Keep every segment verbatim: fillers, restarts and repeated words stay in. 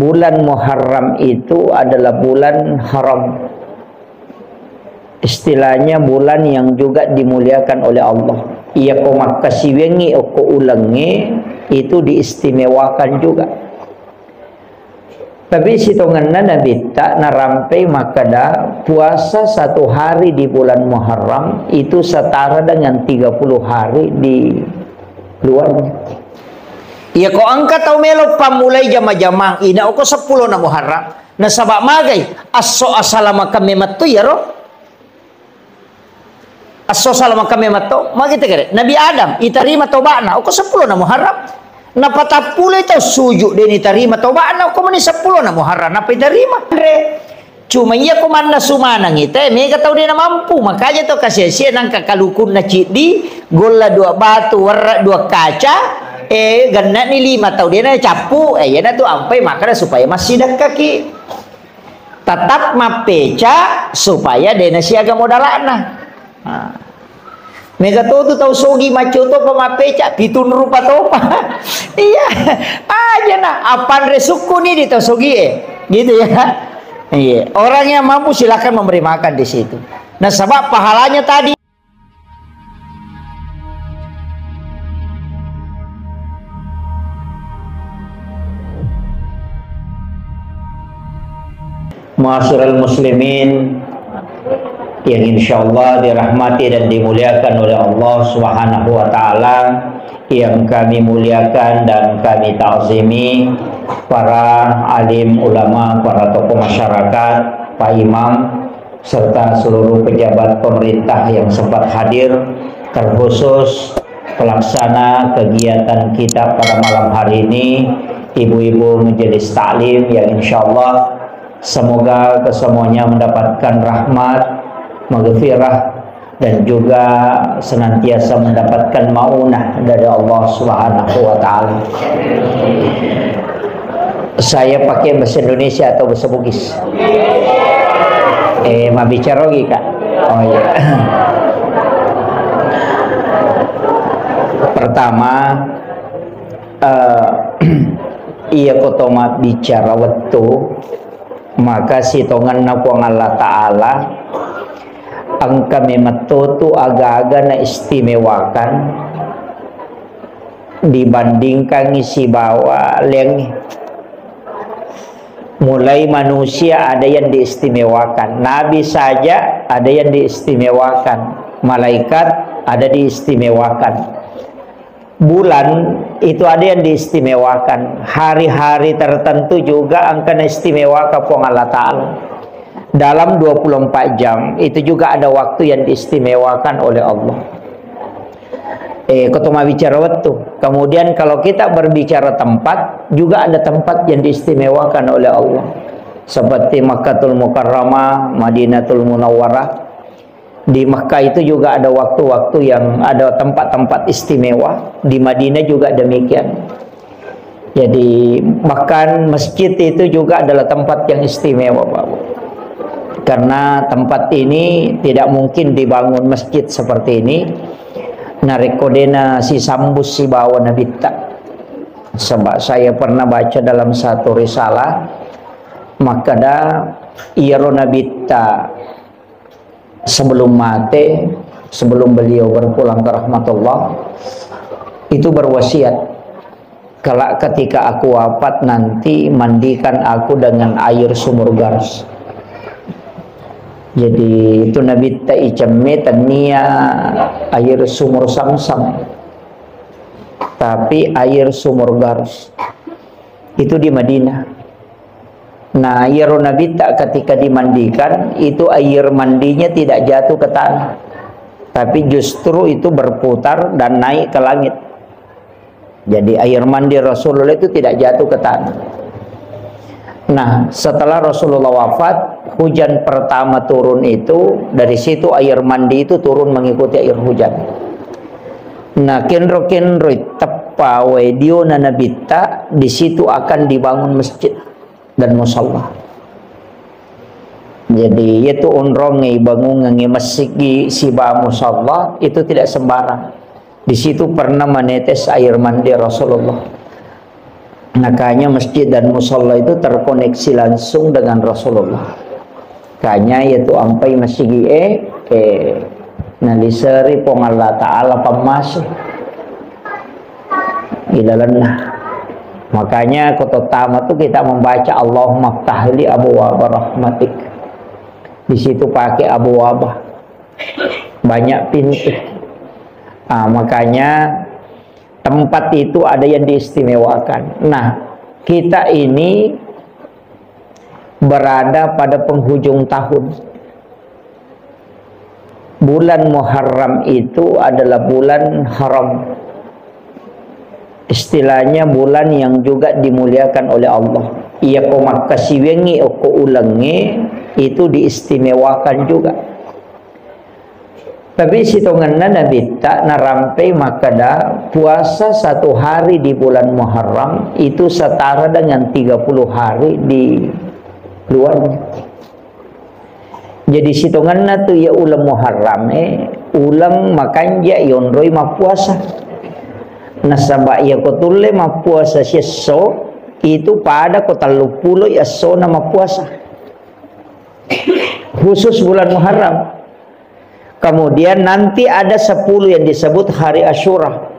Bulan Muharram itu adalah bulan haram. Istilahnya bulan yang juga dimuliakan oleh Allah. Iya ko makkasiwiangngi okko ulengnge itu diistimewakan juga. Tapi sitongenna Nabitta narampei makkeda, puasa satu hari di bulan Muharram itu setara dengan tiga puluh hari di luarnya. Iya ko engka tau melo pammulai jama-jamang, ina oko seppulo na Muharram. Nasaba magai, asso asalamakeng memettu iyaro. Asso salamakkang memetto, magi tegere. Nabi Adam, itarima toba'na, oko seppulo na Muharram. Napatappuloi tau suju, de nitarima toba'na, oko meni seppulo na Muharram, napa itarima. Re. Cuma iya ko mannasu maneng ite, mega tau de namampu, makaja to kasia-sia nangka kalukunna ciddi, golla dua batu, werre dua kaca, eh, gennani lima tau de na cappu, eh, iyana tu ampai makkeda supaya massidekkaki. Tetap mappeca supaya de nasiaga modala'na. Nah. Mega to tu tau sogi maccoto pa mappeca, pitun rupa topa. Iya, aja na, apanre sukku ni di tau sogi e. Gitu ya. Iya, orang yang mampu silakan memberi makan di situ. Nasaba pahalanya tadi. Ma'asyiral muslimin yang insyaallah dirahmati dan dimuliakan oleh Allah Subhanahu wa taala, yang kami muliakan dan kami ta'zimi, para alim ulama, para tokoh masyarakat, Pak Imam, serta seluruh pejabat pemerintah yang sempat hadir, terkhusus pelaksana kegiatan kita pada malam hari ini, ibu-ibu majelis taklim yang insyaallah semoga kesemuanya mendapatkan rahmat, maghfirah, dan juga senantiasa mendapatkan maunah dari Allah Subhanahu wa taala. Saya pakai bahasa Indonesia atau bahasa Bugis? Eh, mabbicara lagi, Kak. Oh iya. Pertama, eh, iya ko to mabbicara wettu, maka sitongenna Puang Allah Ta'ala engka memetto tu aga-aga na istimewakan dibandingkan sibawa liangnge. Mulai manusia ada yang diistimewakan, nabi saja ada yang diistimewakan, malaikat ada diistimewakan. Bulan itu ada yang diistimewakan, hari-hari tertentu juga engka naistimewakan Puang Allah Ta'ala. Dalam dua puluh empat jam itu juga ada waktu yang diistimewakan oleh Allah. Eh, ko to mabbicara wettu. Kemudian kalau kita berbicara tempat, juga ada tempat yang diistimewakan oleh Allah. Seperti Makkatul Mukarramah, Madinatul Munawwarah. Di Mekah itu juga ada waktu-waktu yang ada tempat-tempat istimewa. Di Madinah juga demikian. Jadi, bahkan masjid itu juga adalah tempat yang istimewa, Bapak. Karena tempat ini tidak mungkin dibangun masjid seperti ini narekko dena sisambus sibawa nabitta. Sebab saya pernah baca dalam satu risalah, makkeda iyaro nabitta sebelum mate, sebelum beliau berpulang ke rahmatullah, itu berwasiat, "Kelak ketika aku wafat nanti, mandikan aku dengan air sumur Gars." Jadi, itu Nabitta icemme tennia air sumur Samsam. Tapi air sumur Gars. Itu di Madinah. Nah, iyaro Nabitta ketika dimandikan, itu air mandinya tidak jatuh ke tanah, tapi justru itu berputar dan naik ke langit. Jadi, air mandi Rasulullah itu tidak jatuh ke tanah. Nah, setelah Rasulullah wafat, hujan pertama turun itu, dari situ air mandi itu turun mengikuti air hujan. Nah, kenro-kenro teppa wae diona Nabitta, di situ akan dibangun masjid dan musalla. Jadi, itu onrong bangungan masjid siba musalla itu tidak sembarang. Di situ pernah menetes air mandi Rasulullah. Makanya masjid dan musalla itu terkoneksi langsung dengan Rasulullah. Makanya yaitu ampai masigi e, eh, naliseri Puang Allah Ta'ala pammase ilalenna. Makanya kotottama tu kita membaca Allahumma ftahli abwaaba rahmatik. Di situ pakai abwaaba. Banyak pintu. Ah, makanya tempat itu ada yang diistimewakan. Nah, kita ini berada pada penghujung tahun. Bulan Muharram itu adalah bulan haram. Istilahnya bulan yang juga dimuliakan oleh Allah. Iya ko makkasiwiangngi okko ulengnge itu diistimewakan juga. Tapi sitongenna Nabitta narampei makkeda, puasa satu hari di bulan Muharram itu setara dengan tiga puluh hari di luarnya. Jadi sitongenna tu iya uleng Muharram, eh, uleng makanja yonroi mappuasa. Nasaba iya ko tulle mappuasa siesso, itu pada ko telluppulo essona mappuasa. Khusus bulan Muharram. Kemudian nanti ada sepuluh yang disebut hari Asyura.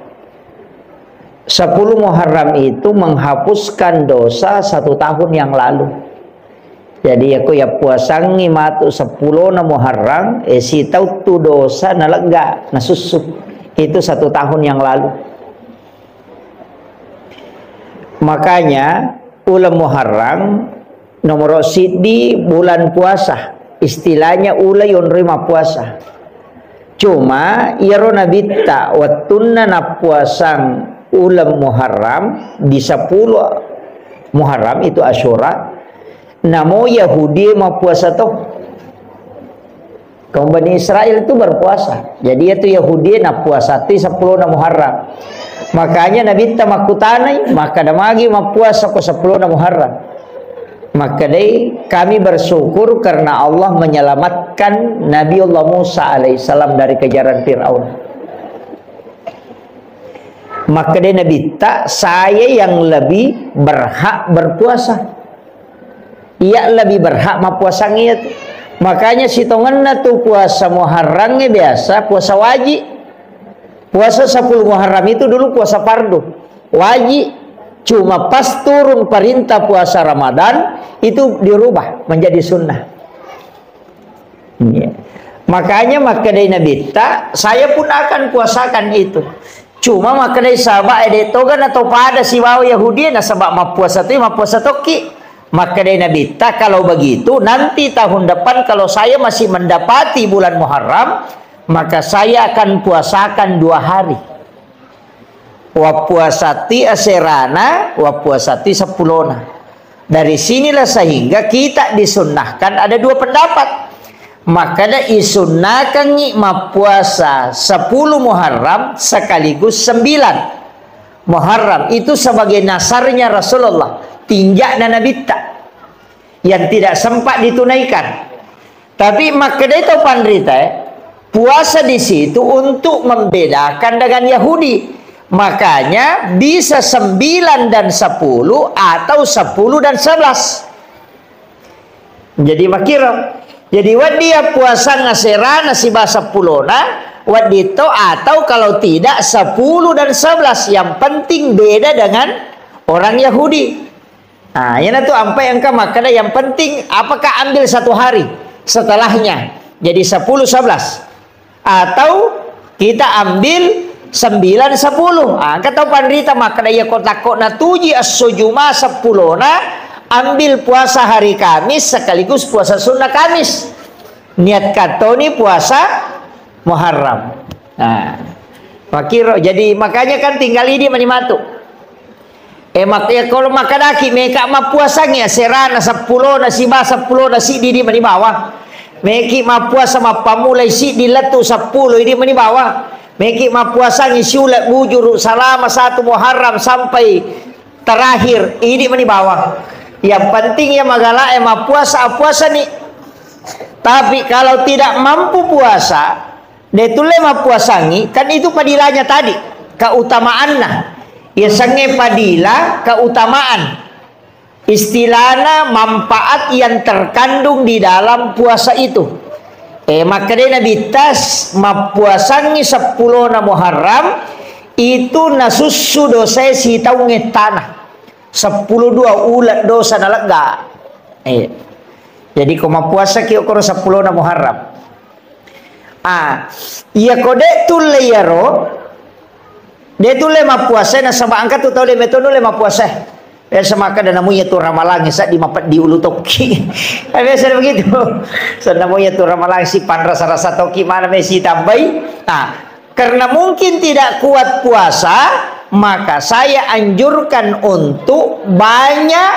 Sepuluh Muharram itu menghapuskan dosa satu tahun yang lalu. Jadi, iya ko yappuasangngi matu seppulona Muharram, eh, sitauttu dosa nalegga, nasussu. Itu satu tahun yang lalu. Makanya, uleng Muharram nomoro siddi bulan puasa. Istilahnya uleng yonroi mappuasa. Cuma iyaro Nabitta wettunna nappuasang uleng Muharram di sepuluh Muharram itu Asyura, namo Yahudi mappuasa to. Kaum Bani Israel itu berpuasa. Jadi itu Yahudi nappuasa ti sepuluh Muharram. Makanya Nabitta makkutanai, makkeda magi mappuasa ko sepuluh Muharram. Makkedai, kami bersyukur karena Allah menyelamatkan Nabiullah Musa alaihissalam dari kejaran Firaun. Makkedai Nabitta, saya yang lebih berhak berpuasa. Iya lebih berhak mappuasang iya tu. Makanya sitongenna tu puasa Muharram biasa puasa wajib. Puasa sepuluh Muharram itu dulu puasa fardu. Wajib. Cuma pas turun perintah puasa Ramadan, itu dirubah menjadi sunnah. Iya. Makanya makkedai Nabitta, saya pun akan puasakan itu. Cuma makkedai sahabat, eh, de toga na to pada sibawa Yahudi, nasaba mappuasa tu, mappuasa tokki. Makkedai Nabitta, kalau begitu, nanti tahun depan kalau saya masih mendapati bulan Muharram, maka saya akan puasakan dua hari. Wappuasati aserana, wappuasati seppulona. Dari sinilah sehingga kita disunnahkan ada dua pendapat. Makkeda isunnakangngi mappuasa sepuluh Muharram sekaligus sembilan Muharram. Itu sebagai nasarnya Rasulullah, tinja'na Nabitta yang tidak sempat ditunaikan. Tapi makkedai tau panrita, eh, puasa di situ untuk membedakan dengan Yahudi. Makanya bisa sembilan dan sepuluh atau sepuluh dan sebelas. Jadi makiro. Jadi wedding puasa aserana siba seppulona, wedding to atau kalau tidak sepuluh dan sebelas. Yang penting beda dengan orang Yahudi. Nah, iyanatu ampai engka makkeda, yang penting apakah ambil satu hari setelahnya? Jadi sepuluh sebelas. Atau kita ambil sembilan sepuluh. Ah, engka tau panrita makkeda, iya ko takko natuji esso Juma seppulona, ambil puasa hari Kamis sekaligus puasa sunnah Kamis. Niat katoni puasa Muharram. Nah, makiro. Jadi makanya kan tinggal idi mani matu. Eh, mak-, eh, kalau makkedaki meka mappuasangngi aserana seppulona siba seppulona siddi idi mani bawang. Meki mappuasa mappamulai siddi lettu seppulo idi mani bawang. Meki mappuasangngi siuleng bujuru selama satu Muharram sampai terakhir idi mani bawang. Yang penting iya magala e mappuasa, appuasani. Tapi kalau tidak mampu puasa, de tulle mappuasangngi, kan itu fadilahnya tadi, keutamaanna. Yasengnge fadilah, keutamaan. Istilahna manfaat yang terkandung di dalam puasa itu. Eh, makkedai Nabitta, mappuasangngi seppulona Muharram itu nasussu dosae sitaungnge tanah. Seppulo dua uleng dosa nalegga. Eh. Jadi ko mappuasaki okoro seppulona Muharram. Ah, iya ko de tulle iyaro, de tulle mappuasa, nasaba engka tu tau de metto nulle mappuasa. Biasa makkeda namu iya tu ramalang seddi mapeddi ulu tokki. Eh, biasa begitu. Senamo iya tu ramalang si panrasa-rasa tokki mana me sitambai. Nah, karena mungkin tidak kuat puasa, maka saya anjurkan untuk banyak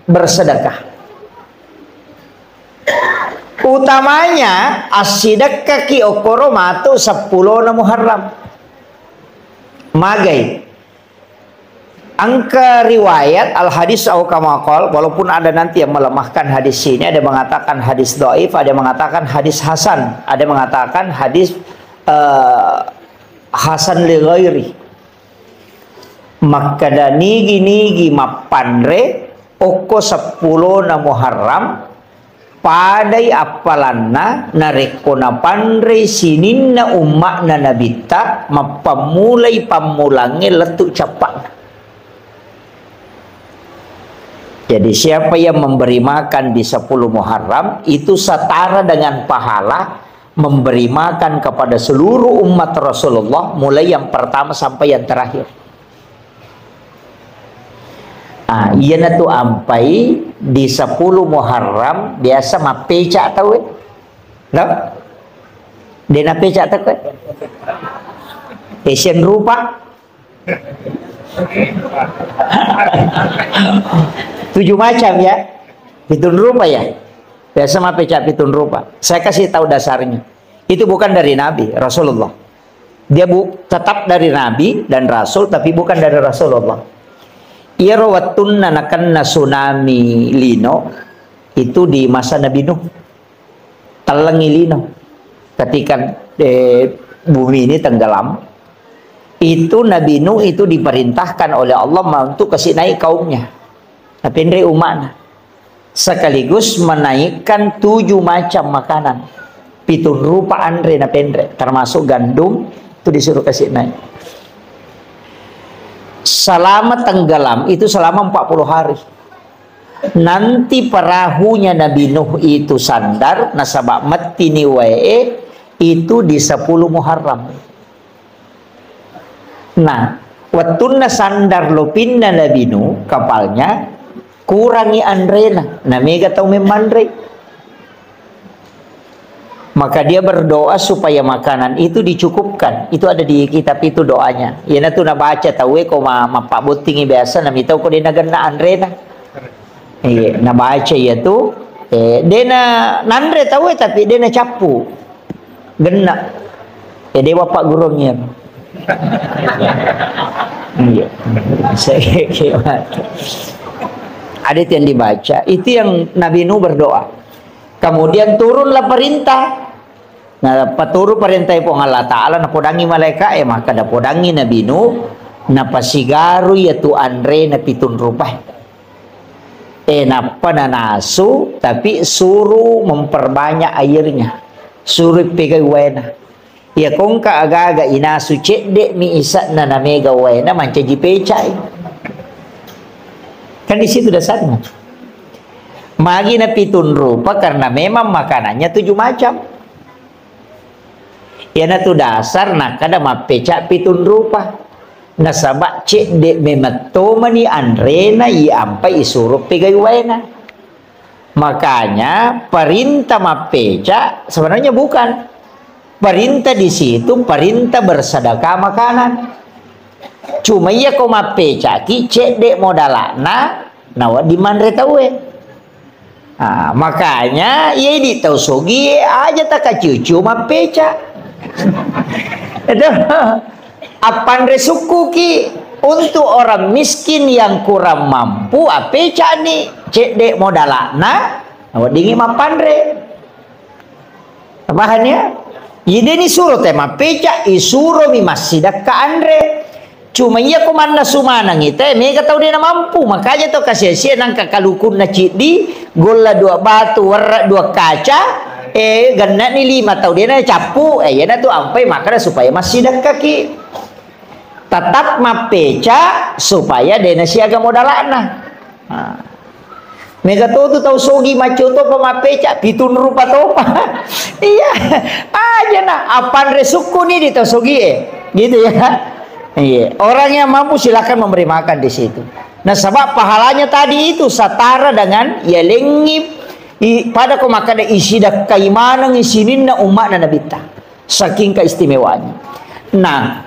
bersedekah. Utamanya assidekkaki okoro matu seppulona Muharram. Magai. Engka riwayat al hadis au kama qal, walaupun ada nanti yang melemahkan hadis ini, ada mengatakan hadis dhaif, ada mengatakan hadis hasan, ada mengatakan hadis, eh, hasan li ghairi. Makkeda nigi-nigi mappanre okko seppulona Muharram, padai appalanna narekko napanrei sininna umma'na Nabitta mappammulai pammulangnge lettu cappa'na. Jadi siapa yang memberi makan di sepuluh Muharram itu setara dengan pahala memberi makan kepada seluruh umat Rasulullah, mulai yang pertama sampai yang terakhir. Ah, iyanatu ampai di sepuluh Muharram biasa mappeca tau, eh. No? Dena peca tau, eh. Asian rupa. Tujuh macam ya. Pitung rupa ya. Biasa mappeca pitung rupa. Saya kasih tahu dasarnya. Itu bukan dari Nabi, Rasulullah. Dia bu-, tetap dari Nabi dan Rasul, tapi bukan dari Rasulullah. Iyaro wettunna nakenna tsunami lino, itu di masa Nabi Nuh. Tellengi lino. Ketika, eh, bumi ini tenggelam, itu Nabi Nuh itu diperintahkan oleh Allah ma-, untuk kasih naik kaumnya. Napenre umatna. Sekaligus menaikkan tujuh macam makanan. Pitung rupa anre napenre, termasuk gandum, itu disuruh kasih naik. Selama tenggelam itu selama empat puluh hari. Nanti perahunya Nabi Nuh itu sandar, nasaba mettini wae itu di sepuluh Muharram. Nah, wettunna sandar lopinna Nabi Nuh kapalnya, kurangi anrena, namega tau memmanre. Maka dia berdoa supaya makanan itu dicukupkan. Itu ada di kitab itu doanya. Iyanatu nabaca tauwe ko ma-, mappabbottingi biasa, namitau ko de nagenna anrena. Iya, nabaca iya tu, eh, dena nanre tauwe tapi dena cappu. Genna. Eh, dewa Pak Gurung iya. Iya. Saya kira. Ada itu yang dibaca, itu yang Nabi Nuh berdoa. Kemudian turunlah perintah. Nah, paturu parentae Puang Allah Ta'ala, napodangi malaika e, maka napodangi Nabi Nuh, napasigaru iya tu anre na pitung rupa. Eh, nappa nanasu, tapi suruh memperbanyak airnya. Suruh pegai waena. Iya kongka aga-aga inasu cedde mi isa'na namega waena mancaji pecai. Kan di situ dasarnya. Magi na pitung rupa karena memang makanannya tujuh macam. Iyanatu dasar nakkeda mappeca pitung rupa. Nasaba cedde memettomani anrena iampai isuro pegai waena. Makanya perintah mappeca sebenarnya bukan. Perintah di situ perintah bersedekah makanan. Cuma iya ko mappecaki cedde modalana nawedding manre tauwe. Ah, makanya, iya idi tau sogie aja takaciu-ciu mappeca. Itu, appanre sukkuki untuk orang miskin yang kurang mampu, appecani, cedde modalana, naweddingi mappanre. Paham ya? Jadi ini suruh te mappeca, isuromi massidakka anre. Cuma iya ko mannasu maneng ita, mega tau de namampu. Makanya to kasi-asia nangka kalukunna ciddi, golla dua batu, werre dua kaca, eh, gennani lima tau de nacappu, eh, iyana tu ampai makkeda supaya massidekkaki. Tetap mappeca supaya de nasiaga modalana. Nah. Mega to tu tau sogi macco topa mappeca, pitung rupa topa. Iya, aja na, apanre sukkuni di tau sogi e. Gitu ya. Iya, orang yang mampu silakan memberi makan di situ. Nasaba pahalanya tadi itu setara dengan ya lengi i-, pada ko makkeda isidakkai maneng sininna umma'na Nabitta. Saking keistimewanya. Nah,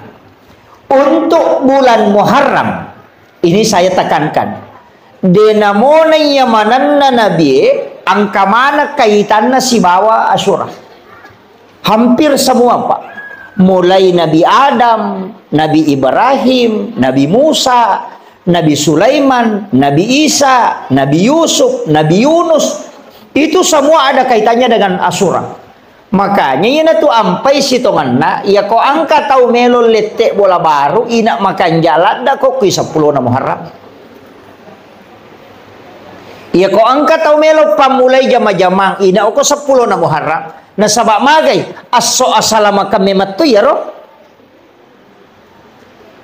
untuk bulan Muharram, ini saya tekankan. De namona iya manenna nabie, engka maneng kaitanna sibawa Asyura. Hampir semua, Pak. Mulai Nabi Adam, Nabi Ibrahim, Nabi Musa, Nabi Sulaiman, Nabi Isa, Nabi Yusuf, Nabi Yunus. Itu semua ada kaitannya dengan Asyura. Makanya iyana tu ampai sitongenna, iya ko engka tau melo lette bola baru, ina makanja ladda ko kui seppulona Muharram. Iya ko engka tau melo pammulai jama-jamang, ina ko seppulona Muharram. Nasaba magai, asso asalamakeng memettu iyaro.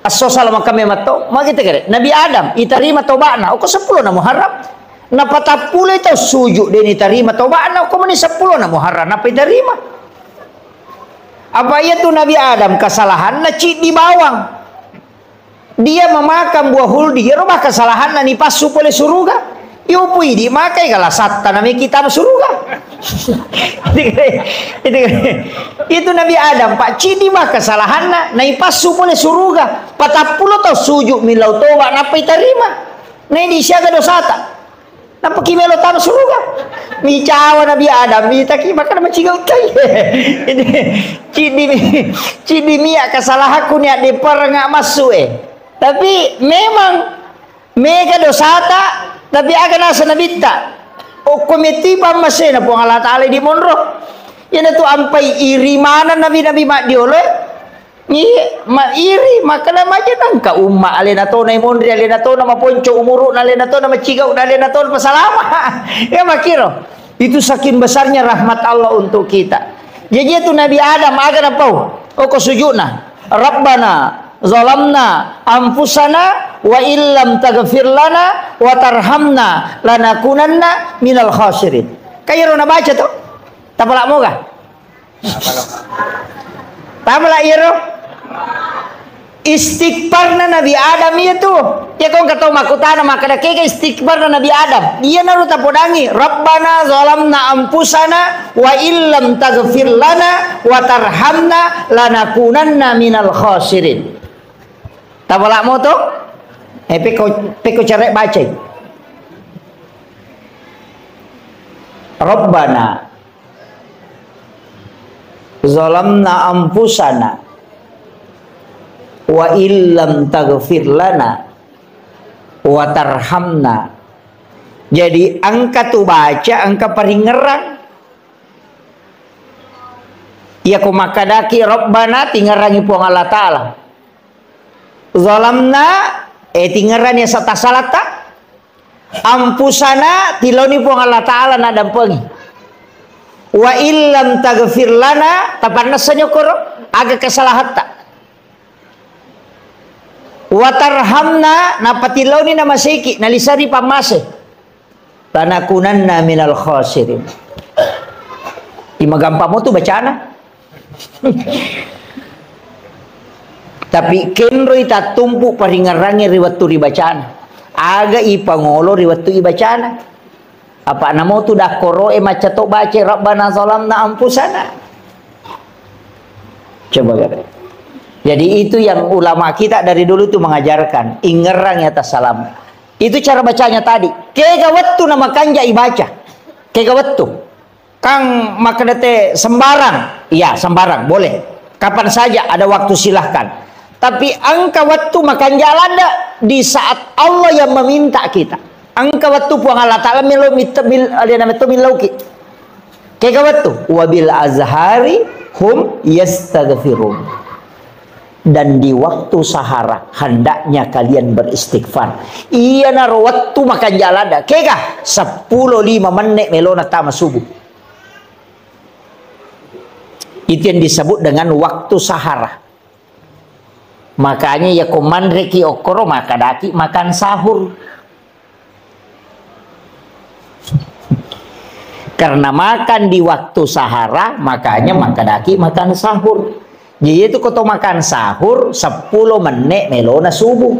Asso salamakkang memetto, magi tegere. Nabi Adam, itarima toba'na, oko seppulona Muharram. Napatappuloi tau suju, de nitarima toba'na, oko meni seppulona Muharram, napa itarima. Apa iya tu Nabi Adam, kesalahanna ciddi bawang. Dia memakan buah huldi, iyaro bah kesalahanna nipassu pole suruga. Iyupui di makai galasatta na meki tama suruga. Itu, itu, itu Nabi Adam, Pak, cidi mah kesalahanna, naipassu pole suruga. Patappulo tau sujud millau toba, nappa itarima. Nai di siaga dosata. Nappa ki melo tama suruga. Micawa Nabi Adam, mitaki makana maciga utai. Cidi mi, cidi mi kesalahanku ni adde perenga massu e. Tapi memang mega dosata, tapi aga nasa nabitta. Okko metti pammasena Puang Allah Ta'ala di monro. Iyana tu ampai iri maneng nabi-nabi maddiolo. Iya, ma iri, makkeda maja nangka umma alena tona monri, alena tona maponco umuru, alena tona macigau, alena tona pasalama. Ya makiro. Itu saking besarnya rahmat Allah untuk kita. Jadi itu Nabi Adam aga napau? Oko sujudna. Rabbana zalamna anfusana wa illam taghfir lana wa tarhamna lanakunanna minal khasirin. Kairo nabaca to? Tapala moga? Tapala iyaro? Istighfarna Nabi Adam iya tu. Ya kong katau makutana makkeda kega istighfarna Nabi Adam. Iya naru tapodangi, Rabbana zalamna anfusana wa illam taghfir lana wa tarhamna lanakunanna minal khasirin. Tapalamo to? Eh, pekko, pekko cere bacai. Rabbana zalamna anfusana wa illam taghfir lana wa tarhamna. Jadi engka tu baca, engka paringerang. Iya ko makkadaki Rabbana, tingerangi Puang Allah Ta'ala. Zalamna, eh, tingerani asa tasalatta. Anfusana, tilaoni Puang Allah Ta'ala naddampengi. Wa illam taghfir lana, tapannessani okkoro, aga kesalahatta. Wa tarhamna, napatilaoni namaseki, nalisani pammase. Lanakunanna minal khasirin. Imagampang mo tu bacana. Tapi kenroi tattumpu paringerrangnge ri wettu ribacana. Aga ipangolo ri wettu ibacana. Apa namo tu dakkoroe macca to baca Rabbana zalamna anfusana. Coba gare. Jadi itu yang ulama kita dari dulu tu mengajarkan, ingerrang ya tassalam. Itu cara bacanya tadi. Kega wettu na makanja ibaca. Kega wettu. Kang makkeda te sembarang. Iya, sembarang. Boleh. Kapan saja ada waktu silahkan. Tapi engka wettu makanja ladde di saat Allah yang meminta kita. Engka wettu Puang Allah Ta'ala melo mitta-, mil-, alena metto millauki. Kega wettu? Wabil azhari hum yastaghfirun. Dan di waktu sahara, hendaknya kalian beristighfar. Iyanaro wettu makanja' ladde'. Kega? Seppulo lima menne' melona tama subuh. Itu yang disebut dengan waktu sahara. Makanya, ya, ko manreki okkoro, makkadaki makan sahur. Karena makan di waktu sahara, makanya makkadaki makan sahur. Jadi, itu ko to makan sahur, seppulo menne' melona subuh.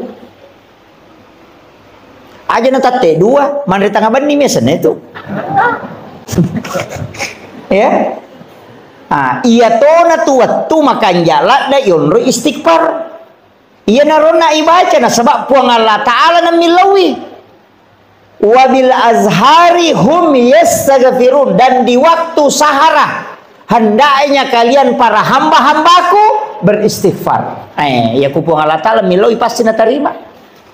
Aja' na tette' dua, manre tengnga benni mi asenna itu. Ya. Ah, iya tona tu wettu makanja' ladde' yonro istighfar. Iyanaro na ibaca, nasaba' Puang Allah Ta'ala nammillaui. "Wabil azhari hum yastaghfirun," dan di waktu sahara hendaknya kalian para hamba-hambaku beristighfar. Eh, ya ku Puang Allah Ta'ala millaui pasti natarima.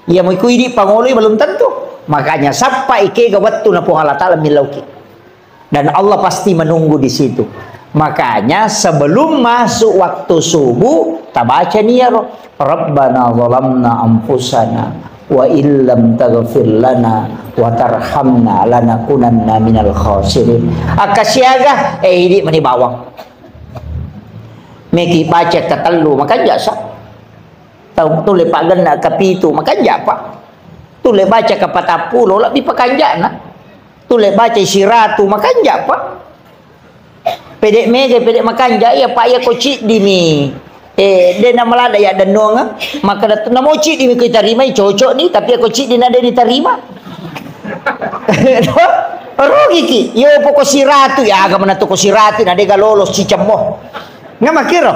Ya mu ku idi pangoloi belum tentu. Makanya sappa ikega wettu na Puang Allah Ta'ala millauki. Dan Allah pasti menunggu di situ. Makanya sebelum masuk waktu subuh, tabaca niyaro, "Rabbana zalamna anfusana wa illam taghfir lana wa tarhamna lanakunanna minal khasirin." Akka siaga, eh, idi mani bawang. Meki baca katellu, makanja' sa. Tau tulle paggenna kapitu, makanja' pa. Tulle baca kapatappulo, lebbi pakanja'na. Tulle baca siratu, makanja' pa. Pede' mega, pede' makanja', iya pa iya ko ciddimi. Eh, de' na malada ya dennuang, maka dat-, namo ciddimi ko itarimai, cocok ni, tapi iya ko ciddi na de' ditarima. Rugi ki, yo poko siratu, ya aga mana tu ko siratu, na de' ga lolos cicemmo. Nggak makiro.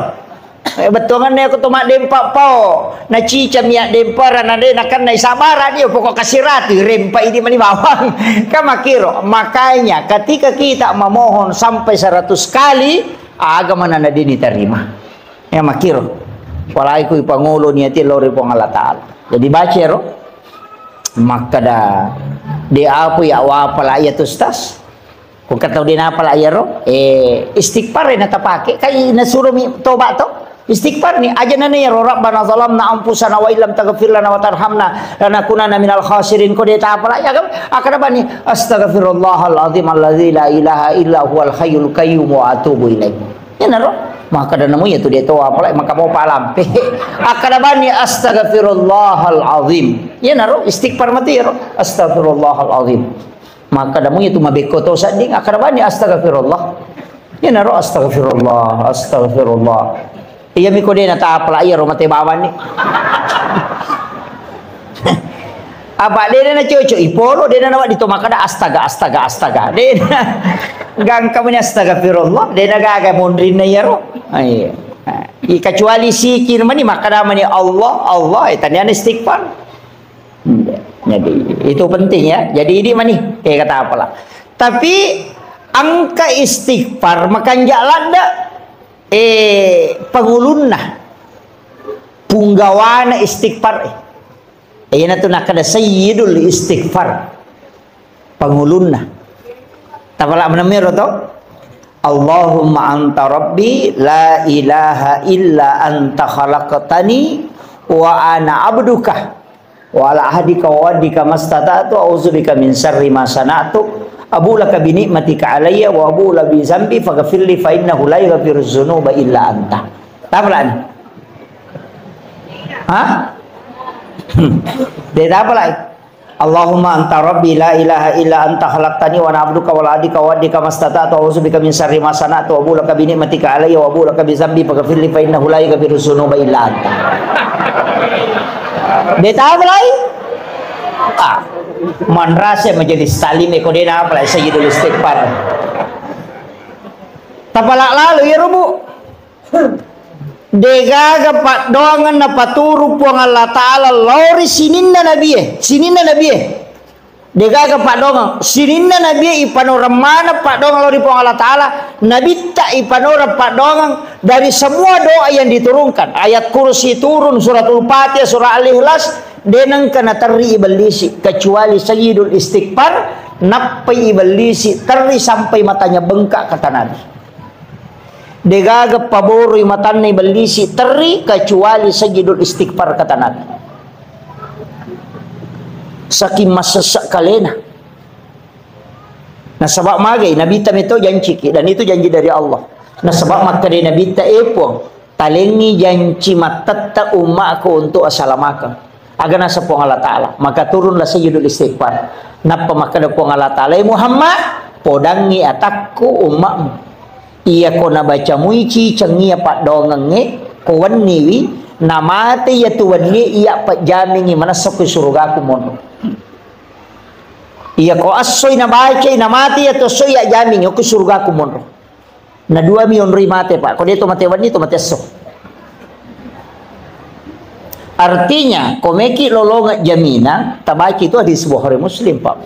Eh, bettuanganna ko to maddempa pao, na cicami addempara, na de' nakennai sabara dio, pokok kasiratu, rempa idi mani bawang. Kan makiro. Makanya, ketika kita memohon sampai seratus kali, aga mana na de' ditarima. Ya makiro. Apalagi ku ipangolo niati lao ri Puang Allah Ta'ala. Jadi baca ro. Makkada, de' apa ya wapala iya tu, Ustaz? Ko katau de' napala iyaro, eh, istighfar na tapake, kai nasuro mi toba to. Istighfar ni, aja' na iyaro, "Rabbana zalamna anfusana wa illam taghfir lana wa tarhamna lanakunanna minal khasirin." Ko de' tapala iya kan, akkada bani, "Astaghfirullahal azim alladzi la ilaha illa huwal hayyul qayyum wa atubu ilaih." Iyanaro, makkada namu iya tu de' to apala, maka mau palampe. Akkada bani, "Astaghfirullahal azim." Iyanaro, istighfar mati iyaro, "Astaghfirullahal azim." Makkadamu itu mabekko to sedding, akkada bani, "Astagfirullah." Iyanaro, "Astagfirullah, astagfirullah." Iya mi ko de' natapala iyaro mate bawang ni. Apa de' na cocok ipolo, de' na nawa dito makkada, "Astaga, astaga, astaga." De' na. Gangka mani astagfirullah, de' na gaga monrinna iyaro. Iya. Nah, i-, kecuali sikir mani, makkada mani Allah, Allah, eh, taniana istighfar. Iya. Jadi, itu penting ya. Jadi, ini mani, eh, kata apalah. Tapi, engka istighfar, makanja' ladde', eh, pangulunna. Punggawana istighfar, eh. Iyanatu nakkada sayyidul istighfar. Pangulunna. Tapala menemmiro to? "Allahumma anta rabbi la ilaha illa anta khalaqtani wa ana abduka wa ala ahdika wa wa'dika mastata'tu a'udzubika min syarri ma sana'tu abu laka bi ni'matika alayya wa abu laka bi dzambi faghfirli fa innahu la yaghfiru dzunuba illa anta." Tapalani. Hah? De' tapalai. "Allahumma anta rabbi la ilaha illa anta khalaqtani wa ana abduka wa ala ahdika wa wa'dika mastata'tu a'udzubika min syarri ma sana'tu abu laka bi ni'matika alayya wa abu laka bi dzambi faghfirli fa innahu la yaghfiru dzunuba illa anta." De' tapalai? Ah. Manrasa majelis taklim ko de' napalai sayyidul istighfar. Tapala lalu ya rubu. Degaga paddoangeng napaturu Puang Allah Ta'ala lao ri sininna nabie, sininna nabie. Degaga paddoangeng, sininna nabie ipanoreng maneng paddoangeng lao ri Puang Allah Ta'ala, nabitta ipanoreng paddoangeng dari semua doa yang diturunkan. Ayat kursi turun, suratul Fatihah, surah Al-Ikhlas, de nengka naterri ibellisi, kecuali sayyidul istighfar, nappai ibellisi terri sampai matanya bengkak, kata Nabi. Degaga paboroi matanna ibellisi terri kecuali sajidul istighfar, kata Nabi. Saking masessa kalena. Nasaba magai Nabitta meto janciki, dan itu janji dari Allah. Nasaba makkeda Nabitta, "E Puang, talengngi janci mattetta ummaku untuk asalamakeng." Aga nasa Puang Allah Ta'ala, maka turunlah sajidul istighfar. Nappa makkeda Puang Allah Ta'ala, "E Muhammad, podangngi atakku ummamu. Iyako nabacamui ciceng iya paddoangengnge, ko wenniwi, namate iyatu wennie, iya pejjamingi manessa ku surugaku monro. Iyako essoi nabacai, namate iyatu essoi, iya jamingi ku surugaku monro." Na duami onroi mate, Pak. Ko de to mate wenni, to mate esso. Artinya, ko meki lolongeng jaminan, tabaca itu hadis Bukhari Muslim, Pak.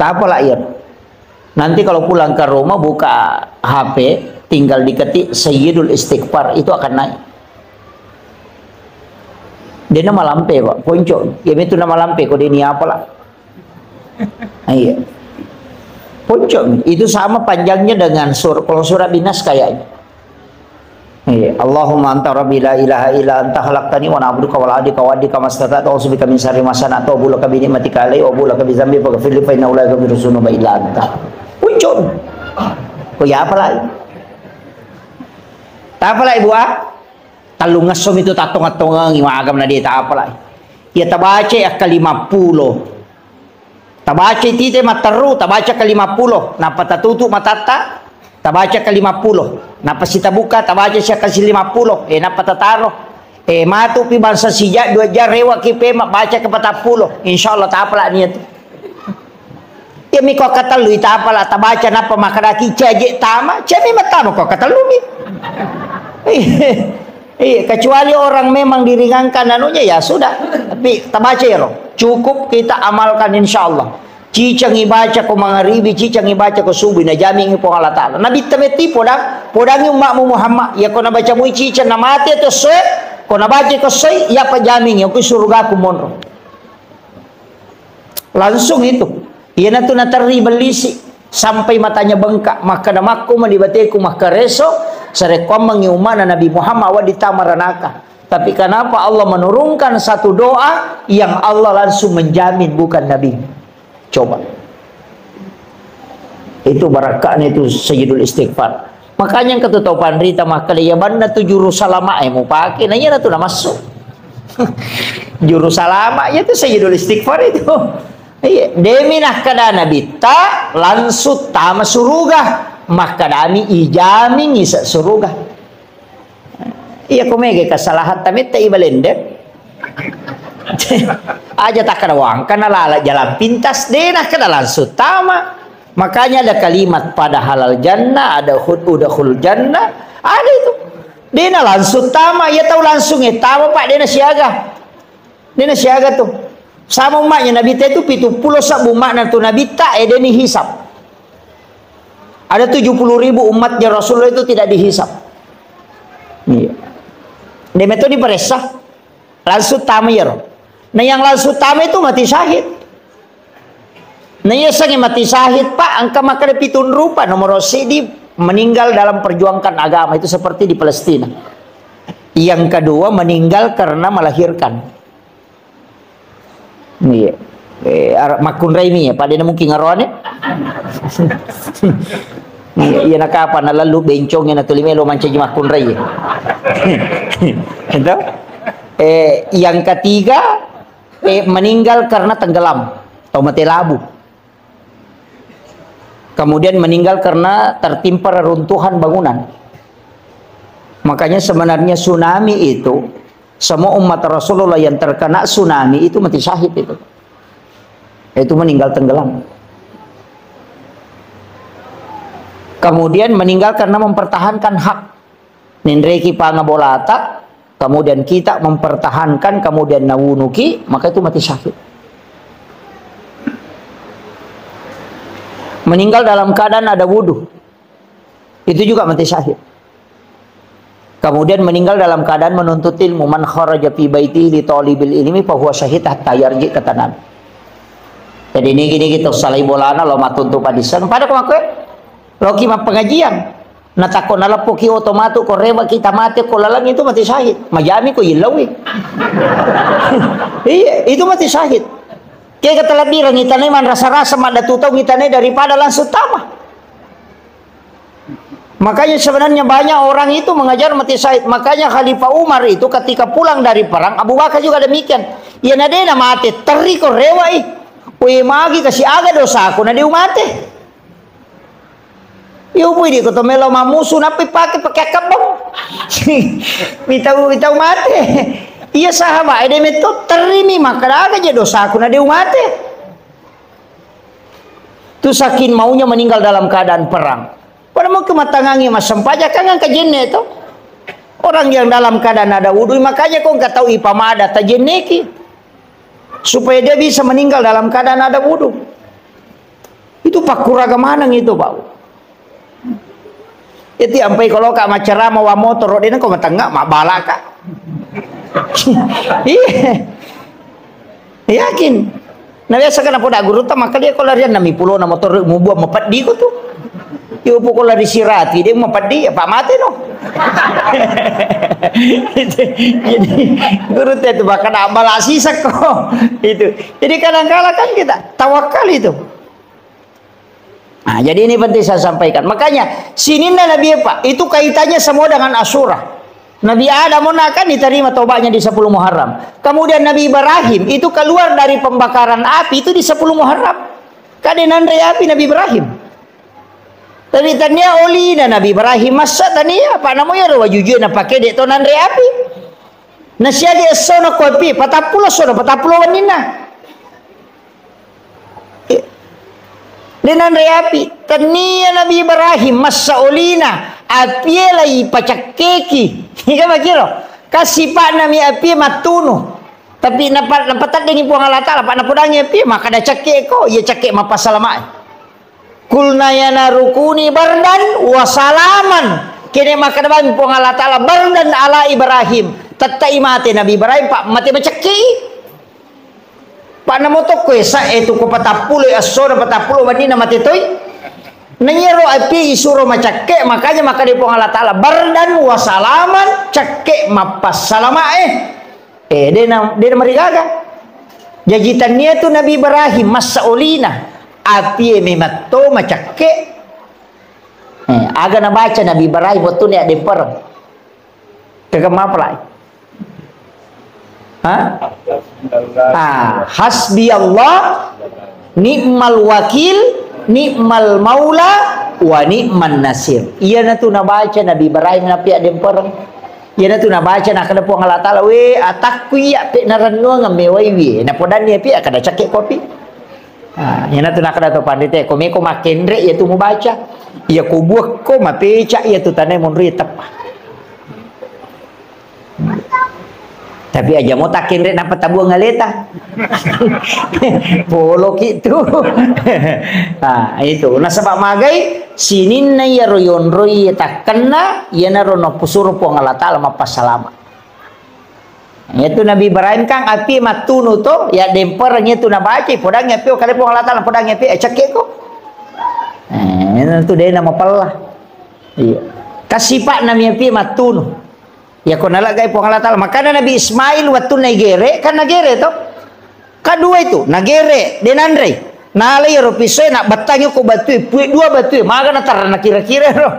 Tapala iya. Nanti kalau pulang ke rumah, buka H P, tinggal diketik Sayyidul Istighfar, itu akan naik. Dena malampe, Pak. Ponco. Ya, itu nama lampe, ko deni apala. Iya. Ponco. Itu sama panjangnya dengan sur-, kalau surat binas kayaknya. Iya. "Allahumma anta rabbi la ilaha illa anta khalaqtani wa ana abduka wa ana ala ahdika wa wa'dika mastata'tu, a'udzubika min syarri ma sana'tu, abu'u laka bi ni'matika alayya wa abu'u laka bi dzambi faghfirli fa innahu la yaghfiru dzunuba illa anta." Ponco. Ko ya apalagi? Tapalai, Bu, ah? Tellungesso mitu tattongeng-tongengi, magam na de tapalai. Iya tabacai akka lima pulo. Tabacai tite matteru, tabaca akka lima pulo. Nappa tatutu matatta, tabaca akka lima pulo. Nappa sitabuka, tabaca siakka si lima pulo. Eh, nappa tataro. Eh, matu pi bangsa sija, dua jam, rewa ki pema, baca ke patappulo. Insya Allah tapala niat. Iya miko katellu itapala tabaca nappa makkedaki caje tama, cemi matama ko katellu mi. Iya, kecuali orang memang diringankan anunya, ya sudah. Tapi tabaca ya, Roh. Cukup kita amalkan, insya Allah. Ciceng ibaca ko mangaribi, ciceng ibaca ko subuh, najamingi Puang Allah Ta'ala. Nabi temetti podang, podangi ummakmu Muhammad. Ya ko nabaca mui ciceng namate to soe, ko nabaca ko soe, ya pajamingi, aku surgaku monro. Langsung itu. Iyanatu naterri bellisi sampai matanya bengkak, makkeda, "Makko mani bateku makkareso, sarekkoammengngi ummana Nabi Muhammad wedding tama ranaka." Tapi kenapa Allah menurunkan satu doa yang Allah langsung menjamin, bukan Nabi? Coba. Itu barakka'na itu Sayyidul Istighfar. Makanya engka tu tau panrita makkeda, "Iya banna tu juru salama e mupake." Nah, iyanatu namassu. Juru salama, iya tu Sayyidul Istighfar itu. Iya, demi nakkeda Nabitta, langsung tama suruga. Makkedami, "Ijamingi sa suruga." Iya, ko mega kesalahan tametta i balende. Aja takkeda wangka nalala jalan pintas, de nakkeda langsung tama. Makanya ada kalimat pada halal jannah, ada hud-, udkhul jannah, ada itu. De na langsung tama, ya tau langsung e tama, Pak, de na siaga. De na siaga tu. Sama umma'nya Nabitta itu pitu pulo sabbu umma'na tu Nabitta, eh, de ni hisab. Ada tujuh puluh ribu umatnya Rasulullah itu tidak dihisab. Iya. De metto diparessa. Langsung tama iyaro. Nah, yang langsung tama itu mati syahid. Nah, iya sange mati syahid, Pak, engka makkeda pitung rupa, nomor sidi meninggal dalam perjuangkan agama itu seperti di Palestina. Yang kedua meninggal karena melahirkan. Iya. Eh, ara-, makkunrai mi ya, pada mungkin ngarone. Iya, iya, nakapa na lalu bencong na tuli melo mancaji makkunrai. Itu? Eh, yang ketiga, eh, meninggal karena tenggelam atau mati labu. Kemudian meninggal karena tertimpa reruntuhan bangunan. Makanya sebenarnya tsunami itu, semua umat Rasulullah yang terkena tsunami itu mati syahid itu. Itu meninggal tenggelam. Kemudian meninggal karena mempertahankan hak. Nenreki panga bolata, kemudian kita mempertahankan, kemudian nawunuki, maka itu mati syahid. Meninggal dalam keadaan ada wudhu, itu juga mati syahid. Kemudian meninggal dalam keadaan menuntut ilmu, "Man kharaja fi baitihi li talibil ilmi fahuwa syahid hatta yarji," kata Nabi. Jadi nigi-nigi tersalai bolana lo matuntu padiseng, pada kemakuan, loki mappengajian. Natakko naleppoki oto matu, ko rewaki tamate ko laleng, itu mati syahid. Majami ko illawi. Iya, itu mati syahid. Kega talebbirengngi tane manrasa-rasa maddatu tau ngitane daripada langsung tama. Makanya sebenarnya banyak orang itu mengajar mati syahid. Makanya Khalifah Umar itu ketika pulang dari perang, Abu Bakar juga demikian. Iya nadena mate, terri ko rewai. Weh, magi kasi aga dosaku na deu mate. Iyo pui di ko to melo mamusu, nappi pake, pake akkebbeng. Mitau, mitau mate. Iya sahabat, ede metto terri mi, maka aga je dosaku na deu mate. Tu saking maunya meninggal dalam keadaan perang. Pada mau kematangangi massempajang, kan engka jenne to. Orang yang dalam keadaan ada wudu, makanya ko engka tau ipamada, tajenneki. Supaya dia bisa meninggal dalam keadaan ada wudu. Itu pakkuraga maneng itu, Pak. Itu ampai kalau ka macerama wa motor, dena ko matengnga, mabalaka. Iya. Yakin. Na biasa kan apa dak guru ta, maka dia ko larian nami pulo na motor mubuang mapeddi ko tu. Iyo poko lari sirati, dia mapeddi, apa mate no. Jadi, guru ta itu bahkan abala sisa ko. Itu. Jadi kadang kala kan kita tawakal itu. Nah, jadi ini penting saya sampaikan. Makanya, sininna Nabi Pak, itu kaitannya semua dengan Asyura. Nabi Adam kan diterima tobatnya di sepuluh Muharram. Kemudian Nabi Ibrahim itu keluar dari pembakaran api itu di sepuluh Muharram. Kade nanre api Nabi Ibrahim. Tapi tania olina Nabi Ibrahim, masa tania, apa namo ya wajujue na pake dek to nanre api. Nasiagi essona ko api, patappulo essona, patappulo wenninna. Eh, de nanre api. Tania Nabi Ibrahim massa olina, apie lai pacakkeki. Ika makiro. Kasipa'na mi apie mattunu. Tapi napa-, napateddengi Puang Allah Ta'ala, pa napodangi apie, maka da cakke ko, iya cakke mappasalamae. Kulna ya naru kuni bardan wa salaman. Kene makkeda bang Puang Allah Ta'ala, bardan ala Ibrahim. Tettai mate Nabi Ibrahim, pa mate macakkei. Pa namo tokko esa e tu ko patappulo esso na patappulo wenni na mate toi. Na iyaro api isuro macakke, makanya makkeda Puang Allah Ta'ala, bardan wa salaman, cakke mappassalama e. Eh, dena, dena marigaga. Jaji tania tu Nabi Ibrahim massa olina, apie memang to macakke. Eh, aga nabaca Nabi Ibrahim wettunna yaddempereng? Kega mapalai? Ha? Ah, hasbi Allah, ni'mal wakil, ni'mal maula, wa ni'man nasir. Iyanatu nabaca Nabi Ibrahim napi yaddempereng. Iyanatu nabaca, nakkeda Puang Allah Ta'ala, "We, atakku iya pe narennuang mewaiwi." Napodanni api, akkeda cakke kopi. Ah, iyanatu nakkeda to pandita, ko meko makkenre iyatu mubaca. Iya ko buakko mapeca iyatu tanae monro iya teppa. Tapi aja mo takkenre nappa tabuang aleta. Poloki tu. Ah, itu. Nasaba magai sininna iyaro yonroi takkenna, iyanaro napusuro Puang Allah Ta'ala mappassalama. Iyatu Nabi Ibrahim kan api mattunu to, yaddempereng iyatu nabaca, podangi api, oh, kale Puang Allah Ta'ala, podangi api, eh, cakke ko. Eh, itu dena mapella. Iya. Kasipa'na mi api mattunu. Iya ko naleggai Puang Allah Ta'ala. Makana Nabi Ismail wettunna igere, kan nagere to? Kadua itu, nagere, de nanrei. Nalai iyaro pisoe, nabbattangi ko batue, pue dua batue, maga natarra nakira-kira ro.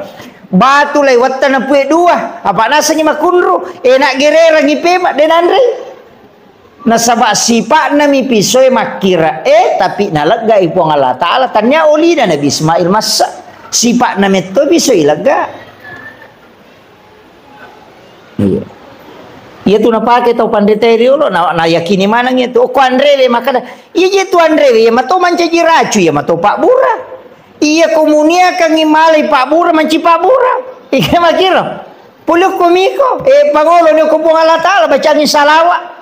Batu lai wattana pue dua, apa nasengi makunru, eh, naggererangi pema, de nanrei. Nasaba sipa'na mi pisoe makkira, eh, tapi naleggai Puang Allah Ta'ala, tania olina Nabi Ismail massa. Sipa'na metto pisoe lega. Iya. Iya tu napake tau pandita riolo, na, na yakini maneng iya tu. Oh, ko anrewe makkeda, iya je tu anrewe, iya mato mancaji racu, iya mato pabbura. Iya komuniakangi malai pabbura, manci pabbura. Ika makiro. Pulukku miko, eh, pangolo ni ko Puang Allah Ta'ala, bacangi salawa.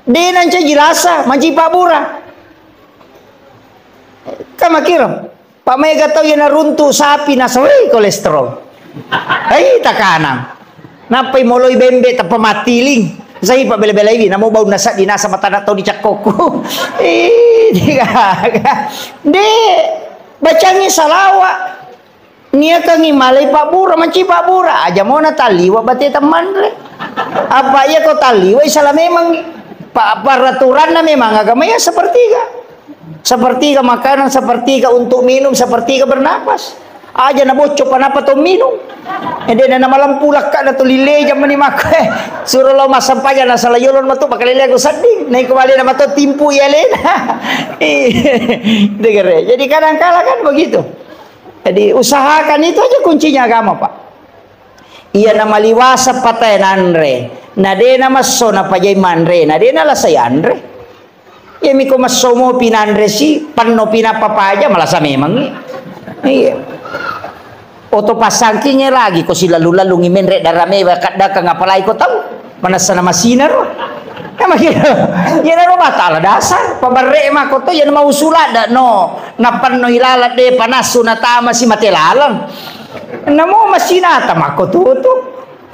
De nancaji rasa, manci pabbura. Ka makiro. Pak maega tau iya naruntu sapi nasa, wei, kolesterol. Hei, takanang. Nappai moloi bembe tappa mattiling. Sai pa bela-belaiwi, namo bau nasa dinasa matana tau dicakkokku. Ih, digaga. De, bacangi salawa. Niakangi malai pabbura, manci pabbura, aja mona talliwa bate temmanre. Apa iya ko talliwa, salah memang. Pa-, peraturanna memang agama ya sepertiga. Sepertiga makanan, sepertiga untuk minum, sepertiga bernapas. Aja na bocco panapa to minum. Ede na malam pulakka na to lille jam mani makko, eh. Suro lo massempajang na sala yolon matu bakal lele aku sedding. Naik kembali nama to timpu ya lena. Degere. Jadi kadang kala kan begitu. Jadi usahakan itu aja kuncinya agama, Pak. Iya na maliwasa patae nanre. Na de na masso na pajai manre. Na de na lasai anre. Iyami ko massomopi nanre si, pennopi nappa paja, malasa memangngi. Iya. Oto pasangkingnge lagi ko silalung-lalungngi menre daramewa kaddakang apalagi ko tau. Manessa na masinaro. Ya makiro. Iyanaro batala dasar, pabarre mako to, iyana mau sulada no. Napenno ilala de panassu natama si mate laleng. Namo masinata mako tutu.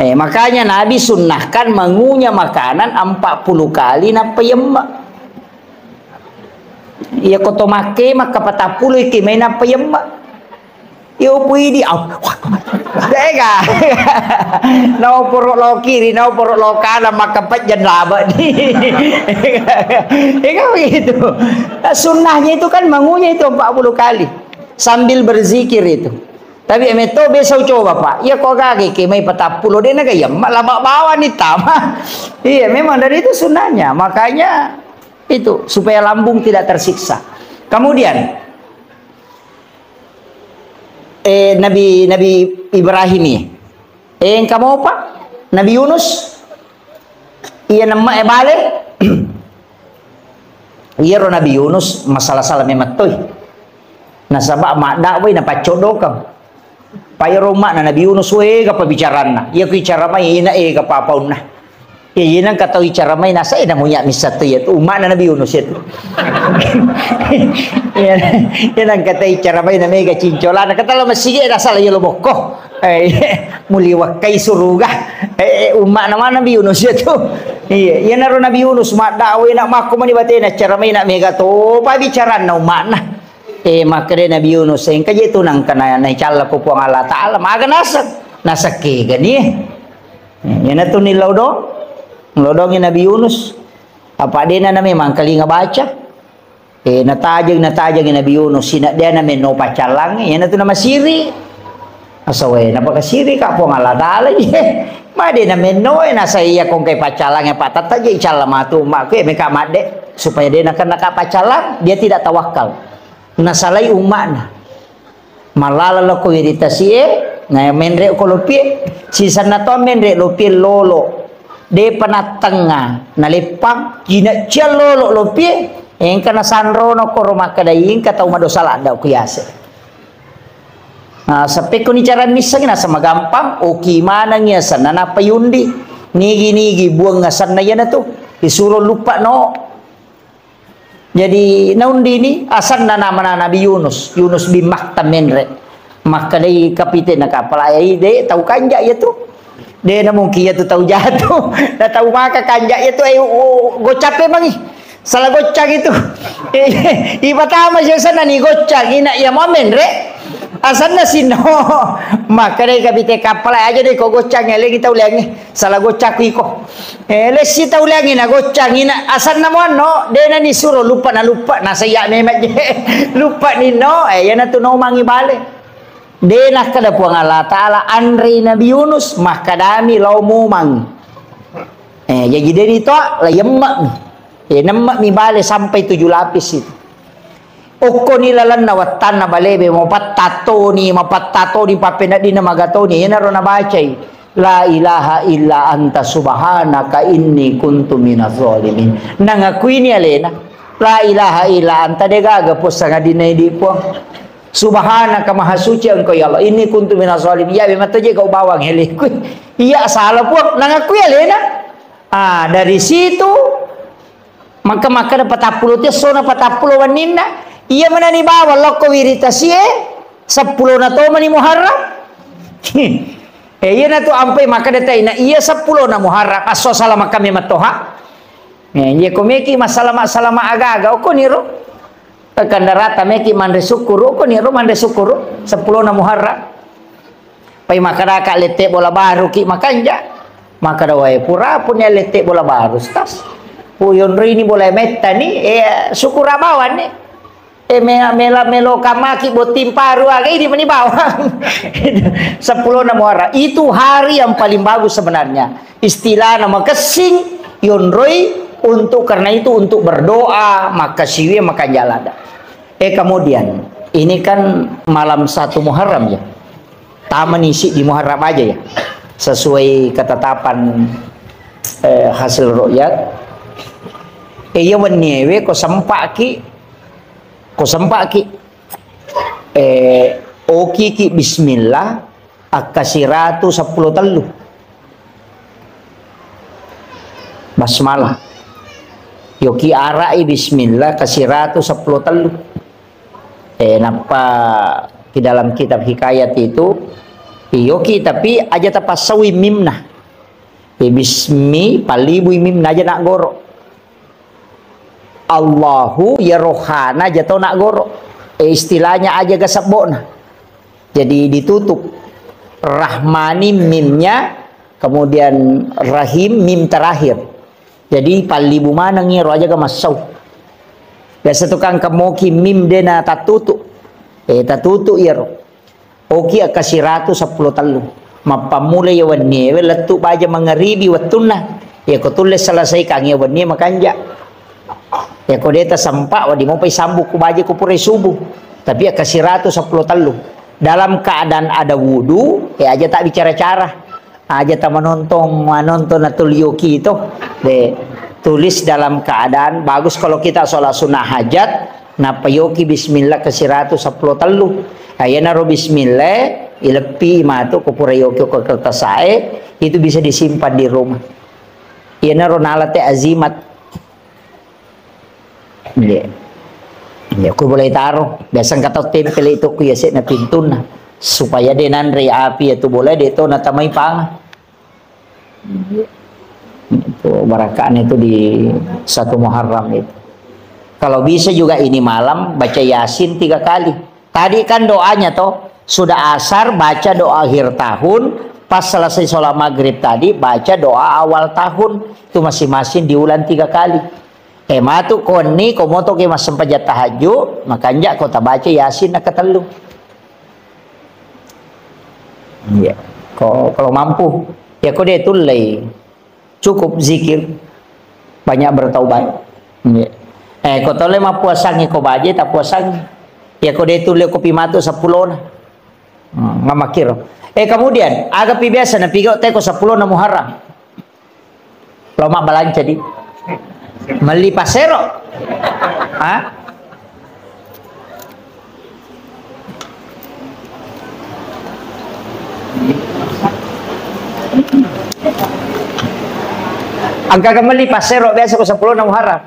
Eh, makanya Nabi sunnahkan mengunyah makanan empat puluh kali nappa yemma. Iya ko to makke makka patappulo iki mai nappa yemma. Yo puidi au. Dega. Nau poro lo kiri, nau poro lo kanan makka pejjan laba di. Iya kan begitu. Nah, sunnahnya itu kan mengunyah itu empat puluh kali sambil berzikir itu. Tapi emetto besau coba, Pak. Iya ko gage ke mai patappulo de naga iya ma-, laba bawani tama. Iya, memang dari itu sunnahnya. Makanya itu supaya lambung tidak tersiksa. Kemudian eh, Nabi, Nabi Ibrahim iya. Eh, engka mopa? Nabi Yunus? Iya nemma e bale. Iyaro Nabi Yunus masala-sala memettoi. Nasaba maddakwai napaccoddokeng. Pa iyaro umma'na Nabi Yunus, wega pabicaranna. Iya ku icara mai ina ega papaunna. Iya, iya nangka tau icara mai nasa, eh, namunya missa tu iya tu. Umma'na Nabi Yunus iya tu. Iya, iya nangka tau icara mai na mega cincolana. Kata lo masigi, eh, nasa lo iya lo bokko. Eh, muli wakkai suruga. Eh, eh, umma'na mana Nabi Yunus iya tu. Iya, iya naro Nabi Yunus maddakwai na makko mani batena cara mai na mega to. Pabicaranna umma'na. Eh, makkeda Nabi Yunus, engka je tu nangka na, naicalla ko Puang Allah Ta'ala. Maga naseng? Naseng kegani. Eh, iyanatu nillau do-, nillau dongi Nabi Yunus. Apa dena na memang kalinga baca. Eh, natajeng, natajeng Nabi Yunus. Sina dena menno paccallang, iyanatu namasiri. Asawe, napakasiri ka Puang Allah Ta'ala, iye. Made na menno, eh, nasa iya kongkai paccallang, eh, Pak, tata je icalla matu, Mak, eh, meka madde, supaya dena kena ka paccallang, dia tidak tawakal. Nasalai umma'na. Mallala lokko wiritasi'e, na menre ko lopie. Sisenna to menre lopie lolo. Depa nattengnga, naleppang, kinecciang lolo lopie. Engka nasanrono koro makkedai, engka tau madosa ladda ku yase. Nah, seppekko ni cara missengi, nasa magampang, oki manengi asenna nappa yundi. Nigi-nigi buang asenna iyanatu. Disuro luppa no. Jadi, naundini asenna namana Nabi Yunus, Yunus bin Matta menre. Makkedai kapitena kapal, "Ai, de, tau kanja iya tu. De, na mungkin iya tu tau jatu. Na tau maka kanja iya tu, ai, u-, u-, gocape mangi. Salah gocang itu." Ipatama si asenna ni gocang, ina iya mau menre. Asenna sinno. Makkedai kapite kapal, "Aja de ko gocang, elengi tau leangi. Salah gocakku iko." Eh, lessi tau leangi na gocang ina asenna muanno, de na nisuro luppa na luppa, na saya memang je. Luppa ninno, eh, iyanatu no mangi bale. De nakkeda Puang Allah Ta'ala, anrei Nabi Yunus, makkedami lao momang. Eh, jaji de ni to, la yemme'mi. Eh, nemme'mi bale sampai tujuh lapis itu. Okkoni lalenna wettanna balebe, mapattatoni, mapattatoni, pappeneddinna magatoni, iyanaro nabacai, "La ilaha illa anta subhanaka inni kuntu minaz zalimin." Nangakuini alena, "La ilaha illa anta, degaga puang sangadinna idi Puang. Subhanaka, maha suci engkau ya Allah, inni kuntu minaz zalimin. Iya, memang toje kau bawang eleku. Iya, salah Puang." Nangakui alena. Ah, dari situ Maka, makkeda patappulo ti essona patappulo wenninna, iya manani bawang lokko wiritasie, seppulona tomani Muharram. Eh, iyanatu ampai makkeda taina, iya seppulona Muharram, asso salama kami mattoha. Eh, iya ko meki masalama-salama aga-aga, okkoniro. Kandarata meki manre sukkuru, okkoniro manre sukkuru, seppulona Muharram. Pai makkadaka lette bola baru ki makanja. Makkada wae pura punya lette bola baru, stas. Puyonroi ni bola metta ni, eh, syukur bawang ni. Eh, mela, mela, melo kamaki botting paru aga ini meni bawang. Sepuluh na Muharram. Itu hari yang paling bagus sebenarnya. Istilahna makessing, yonroi untuk, karena itu untuk berdoa, maka siwi, maka jalada. Eh, kemudian, ini kan malam satu Muharram ya. Tamani isi di Muharram aja ya. Sesuai ketetapan, eh, hasil ru'yat. Eh, iya wenniewe ko sempaki, ko sempaki. Eh, oki ki bismillah, akkasiratu seppulo tellu. Basmalah. Yoki arai bismillah, kasiratu seppulo tellu. Eh, nappa di dalam kitab hikayat itu, iyoki tapi aja tapassaui mimna. Eh, bismi, pallibui mimna aja naggoro. Allahu, ya rohana aja to naggoro. Eh, istilahnya aja ga sebbokna. Jadi ditutup. Rahmani mimnya, kemudian Rahim mim terakhir. Jadi pallibu maneng iyaro aja ga massau. Biasa tukang kemoki mim dena tatutu. Eh, tatutu iyaro. Oki akkasiratu seppulo tellu. Mappammula iya wenniewe lettu baja mangaribi wettunna. Iya ko tulle selesaikan iya wennie makanja. Iya ko deta sempa wadi mopai sambu ku baja ku pura subuh. Tapi akkasiratu seppulo tellu. Dalam keadaan ada wudu, ya aja tak bicara-cara. Aja ta manontong, manontong na tuli yoki to. De, tulis dalam keadaan bagus kalau kita sholat sunnah hajat, nappa yoki bismillah kasiratu seppulo tellu. Ayanaro bismillah, ileppi matu ko pura yoki ko kertas ae, itu bisa disimpan di rumah. Iyanaro nalate azimat. Iya. Iya, ku boleh taruh. Biasa engka tau tempel itu ku yasekna pintunna. Supaya de nanre api itu boleh de to natamai panga. Itu barakahnya itu di satu Muharram itu. Kalau bisa juga ini malam baca Yasin tiga kali. Tadi kan doanya toh, sudah asar baca doa akhir tahun, pas selesai sholat maghrib tadi baca doa awal tahun. Itu masing-masing diulang tiga kali. Eh, matu konni, ko moto ke massempajang tahajud, makanja ko tabaca Yasin nakatellu. Iya. Ko, kalau mampu, ya ko de tullei. Cukup zikir, banyak bertaubat. Iya. Eh, ko tole mappuasangi ko baje, tak puasangi. Ya ko de tulle ko pimatu seppulo na. Hmm, ngamakiro. Eh, kemudian, aga pi biasa na pigo teko seppulo na Muharram. Lo mabbalanca di. Melli pasero. Ha? Engka ga melli pasero biasa ko seppulo na Muharram.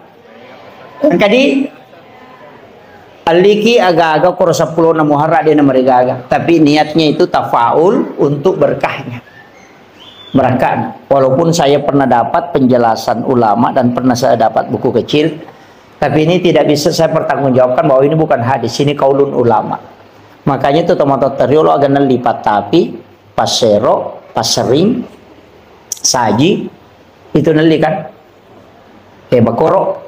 Engka di alliki aga-aga koro seppulo na Muharram de na marigaga. Tapi niatnya itu tafaul untuk berkahnya. Berkahnya. Walaupun saya pernah dapat penjelasan ulama dan pernah saya dapat buku kecil, tapi ini tidak bisa saya pertanggungjawabkan bahwa ini bukan hadis, ini kaulun ulama. Makanya itu teman-teman teriolo aga nelli pattapi, passero, passering, saji, itu nelli kan? Eh, bakoro.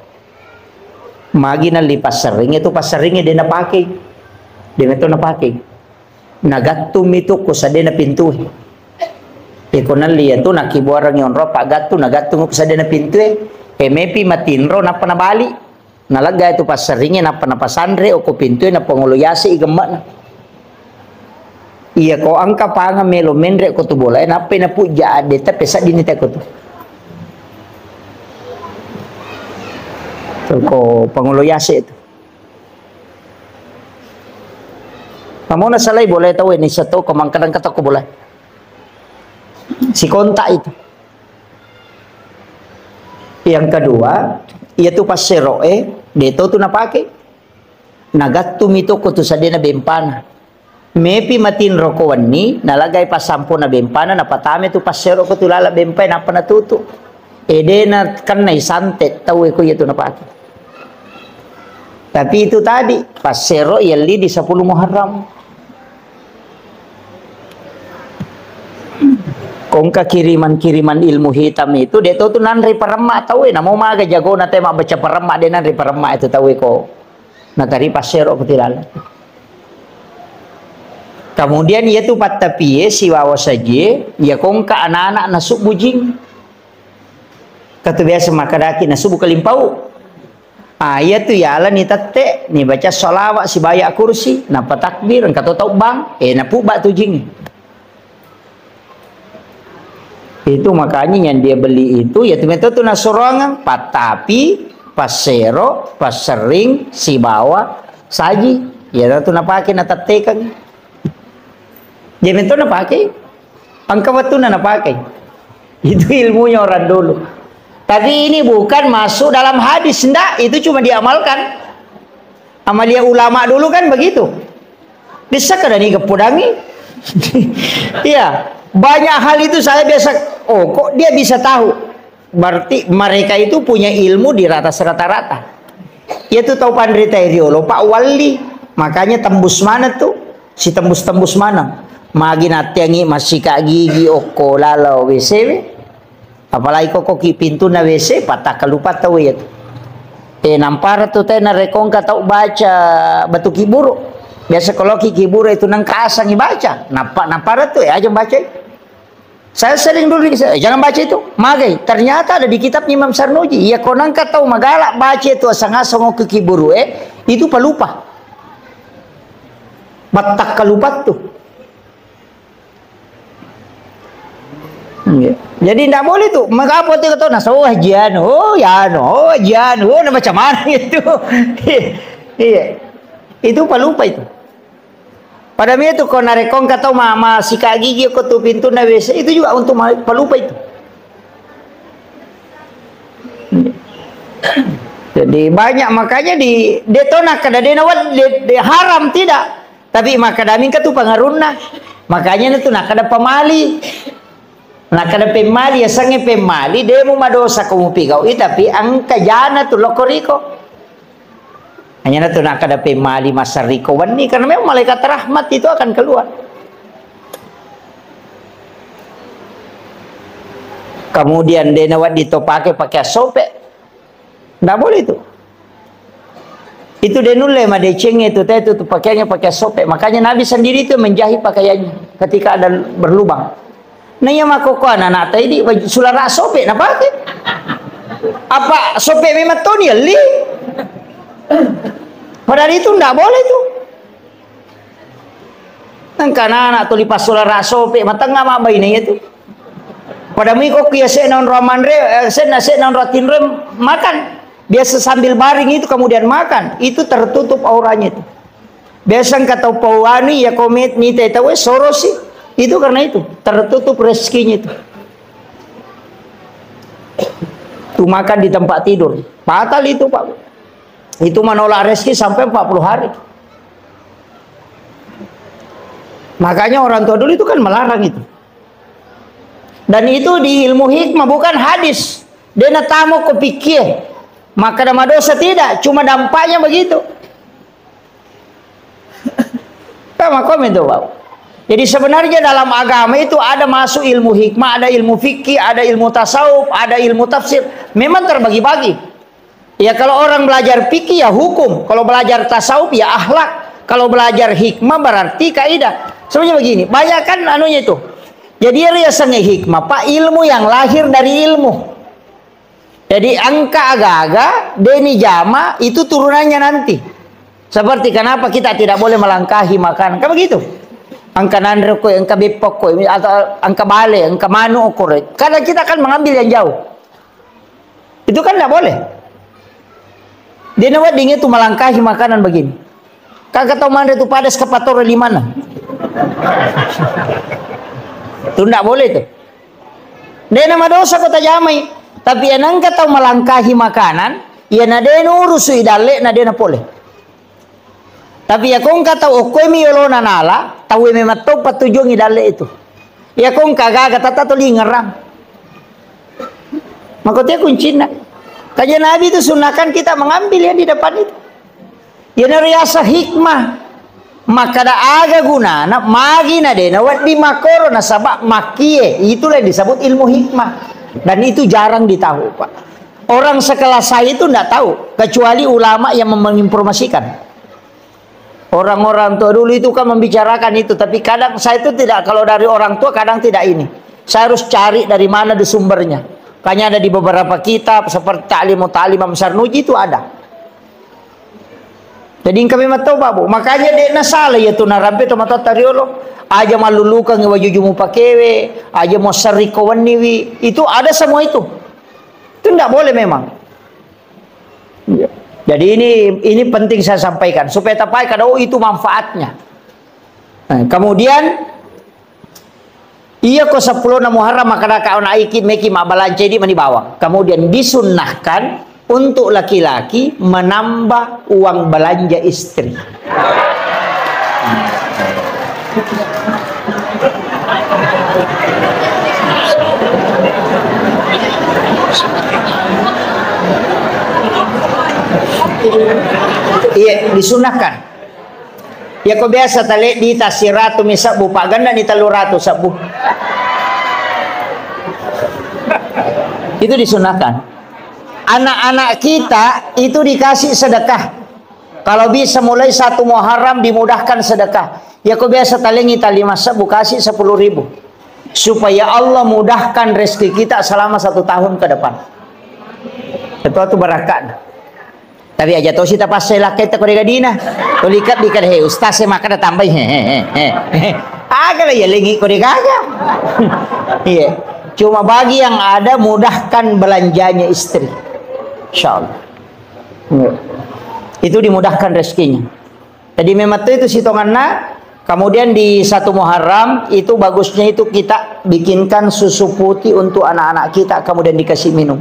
Magi nalli passering, itu passering de napake. De meto napake. Nagattung itu ku sadena pintue. Iko nalli itu nakibuarang onro paggattung, nagattung ku sadena pintue. E mepi matinro nappa nabali. Nalegga itu passeringnge nappa napasanre okko pintue napangolo yase i gemmana. Iya ko engka pangeng melo menre ko tu bolae, nappai napujja adde teppe seddini teko tu. Ko pangolo yase tu. Namona salai bolae tau ini seto ko mangkadang kata ko bolae. Si kontak itu. Yang kedua, iya tu passeroe, de to tu napake. Nagattu mi to ko tu sadena bempana. Mepi matinro ko wenni, nalagai passampona bempana, napatame tu passero ko tu lala bempai, nappa natutu. E de nakennai santet tau e ko iya tu napake. Tapi itu tadi, passero yelli di sepuluh Muharram. Ko engka kiriman-kiriman ilmu hitam itu, de' to tu nanre paremma tau e, namo maga jagona te mabbaca paremma, de' nanre paremma itu tau e ko. Natari passero ko tilala. Kemudian iya tu pattapie sibawa sajie, iya ko engka anak-anak nasubbu jing. Katu biasa makkadaki nasubbu kalimpau. Ah, iya tu yalani tette, ni baca salawat sibaya kursi, napa takbir, engka to tau bang, eh, napubba tu jing. Itu makanya yang dia beli itu, ya tu metode tu nasuruangan, patapi, passero, pasering, sibawa, saji. Ya tu napake natettekang. Dia metode napake. Engka wettunna napakai. Itu ilmunya orang dulu. Tapi ini bukan masuk dalam hadis, ndak. Itu cuma diamalkan. Amalia ulama dulu kan begitu. Bisa kada ni kepudangi. Iya, banyak hal itu saya biasa, oh, kok dia bisa tahu? Berarti mereka itu punya ilmu di atas rata-rata. Iya tu tau panrita riolo, Pak Wali. Makanya tembus mana tu? Si tembus-tembus mana? Magi nattiangi massika gigi okko lalo W C we. Apalagi koko ki pintunna W C, patah kelupat tau iya tu. Eh, nampara tu tena rekongka tau baca batu kiburu. Biasa kalau ki kiburu itu nang kasangi baca. Napa, nampara tu, eh, aja baca. Saya sering dulu dikasih, "Eh, jangan baca itu." Magai. Ternyata ada di kitabnya Imam Sarnuji. Iya, ko nangka tau magala baca itu asang-asang ke kiburu, eh, itu pelupa. Batak kelupat tuh. Iya. Jadi ndak boleh tuh. Mengapa tuh kata, "Nah, so hajian, oh ya, no, oh hajian, oh, nah, macam mana itu?" Iya. Itu pelupa itu. Pada mi tu ko narekong katau ma, ma sika gigi ko tu pintunna W C, itu juga untuk ma, palupa itu. Jadi banyak, makanya di, de to nakkeda de nawa-, de, de haram, tidak. Tapi makkeda mingka tu pengaruhna. Makanya na tu nakkeda pemali. Nakkeda pemmali, yasengnge pemmali, de mu madosa ko mupigau'i, tapi engka jana tu lokko riko. Hanya na tu nakkeda pemmali massariko wenni, karena memang malaikat rahmat itu akan keluar. Kemudian de nawedding to pake, pake sope. Ndak boleh itu. Itu de nulle madeceng itu, teh, itu, itu pakaiannya pakai sope. Makanya Nabi sendiri itu menjahit pakaiannya ketika ada berlubang. Nah, iya makkokkoe anak-anak tadi baju sulara sope napake. Apa sope memang toni elli? Padahal itu ndak boleh itu. Engka anak-anak tuli passulara sope, matengnga mabbaine iya tu. Pada mui kokki yase'na onro manre, eh, senna, senna onro tinro makan. Biasa sambil baring itu kemudian makan, itu tertutup auranya itu. Biasa engka tau pauani ya komet mita tau, eh, sorosi. Itu karena itu, tertutup rezekinya itu. Tu makan di tempat tidur. Batal itu, Pak. Itu menolak rezeki sampai empat puluh hari. Makanya orang tua dulu itu kan melarang itu. Dan itu di ilmu hikmah, bukan hadis. De natamo ko pikkie. Maka ada madosa tidak, cuma dampaknya begitu. Sama komen tuh, Pak. Jadi sebenarnya dalam agama itu ada masuk ilmu hikmah, ada ilmu fikih, ada ilmu tasawuf, ada ilmu tafsir. Memang terbagi-bagi. Ya, kalau orang belajar fikih ya hukum, kalau belajar tasawuf ya akhlak, kalau belajar hikmah berarti kaidah. Sebenarnya begini, banyak kan anunya itu. Jadi riasengnge hikmah, Pak, ilmu yang lahir dari ilmu. Jadi engka aga-aga, deni jama, itu turunannya nanti. Seperti kenapa kita tidak boleh melangkahi makanan. Kan begitu. Engka nanre ko, engka beppa ko, atau engka bale, engka manu ko. Karena kita akan mengambil yang jauh. Itu kan nggak boleh. Dia nawedding itu melangkahi makanan begini. Kagak tau manre tu padas ke patoro limana. Itu nggak boleh itu. Dena madosa ko tajamai. Tapi yang engka tau melangkahi makanan, iya na dena urusu idalle na dena pole. Tapi ya ko engka tau okkoe mi yolona nala, tau memang tau patujungi dalle itu. Ya ko engka gaga tata to lingerang. Mako tia kuncinna. Kaja Nabi itu sunahkan kita mengambil yang di depan itu. Ya nariasa hikmah. Makkada aga gunana, magi na de' nawedding makkoro, nasaba makkie, itulah yang disebut ilmu hikmah. Dan itu jarang ditahu, Pak. Orang sekelas saya itu ndak tahu, kecuali ulama yang menginformasikan. Orang-orang tua dulu itu kan membicarakan itu, tapi kadang saya itu tidak, kalau dari orang tua kadang tidak ini. Saya harus cari dari mana di sumbernya. Makanya ada di beberapa kitab seperti Ta'limu Ta'lim Imam Sarnuji itu ada. Jadi engka memang tau, Pak, Bu. Makanya de' nasalah iya tu narampe to matoatta riolo. Aja mallulukangngi wajuju mupakewe, aja muasserri ko wenniwi. Itu ada semua itu. Itu ndak boleh memang. Iya. Jadi ini, ini penting saya sampaikan supaya tapai kada, oh, itu manfaatnya. Nah, kemudian, iya ko seppulo na Muharram makkada ka ona iki meki mabbalanca idi mani bawang. Kemudian disunnahkan untuk laki-laki menambah uang belanja istri. Iya, disunahkan. Ya, ko biasa tale di tasiratu mi sebbu, Pak, ganda ni tellu ratu sebbu. Itu disunahkan. Anak-anak kita itu dikasih sedekah. Kalau bisa mulai satu Muharram dimudahkan sedekah. Ya, ko biasa talengi talima sebbu, kasih sepuluh ribu. Supaya Allah mudahkan rezeki kita selama satu tahun ke depan. Itu tuh barakatna. Tapi aja tosi tapasai lakkaitta ko de' gadina. Tuli keddi kada, he, ustaz, saya makkada tambai. He, he, he, he, he. Aga lah ya lengi ko de' gaga. Iya. Cuma bagi yang ada, mudahkan belanjanya istri. Insyaallah. Iya. Itu dimudahkan rezekinya. Jadi memang itu, itu sitonganna. Kemudian di satu Muharram itu bagusnya itu kita bikinkan susu putih untuk anak-anak kita, kemudian dikasih minum.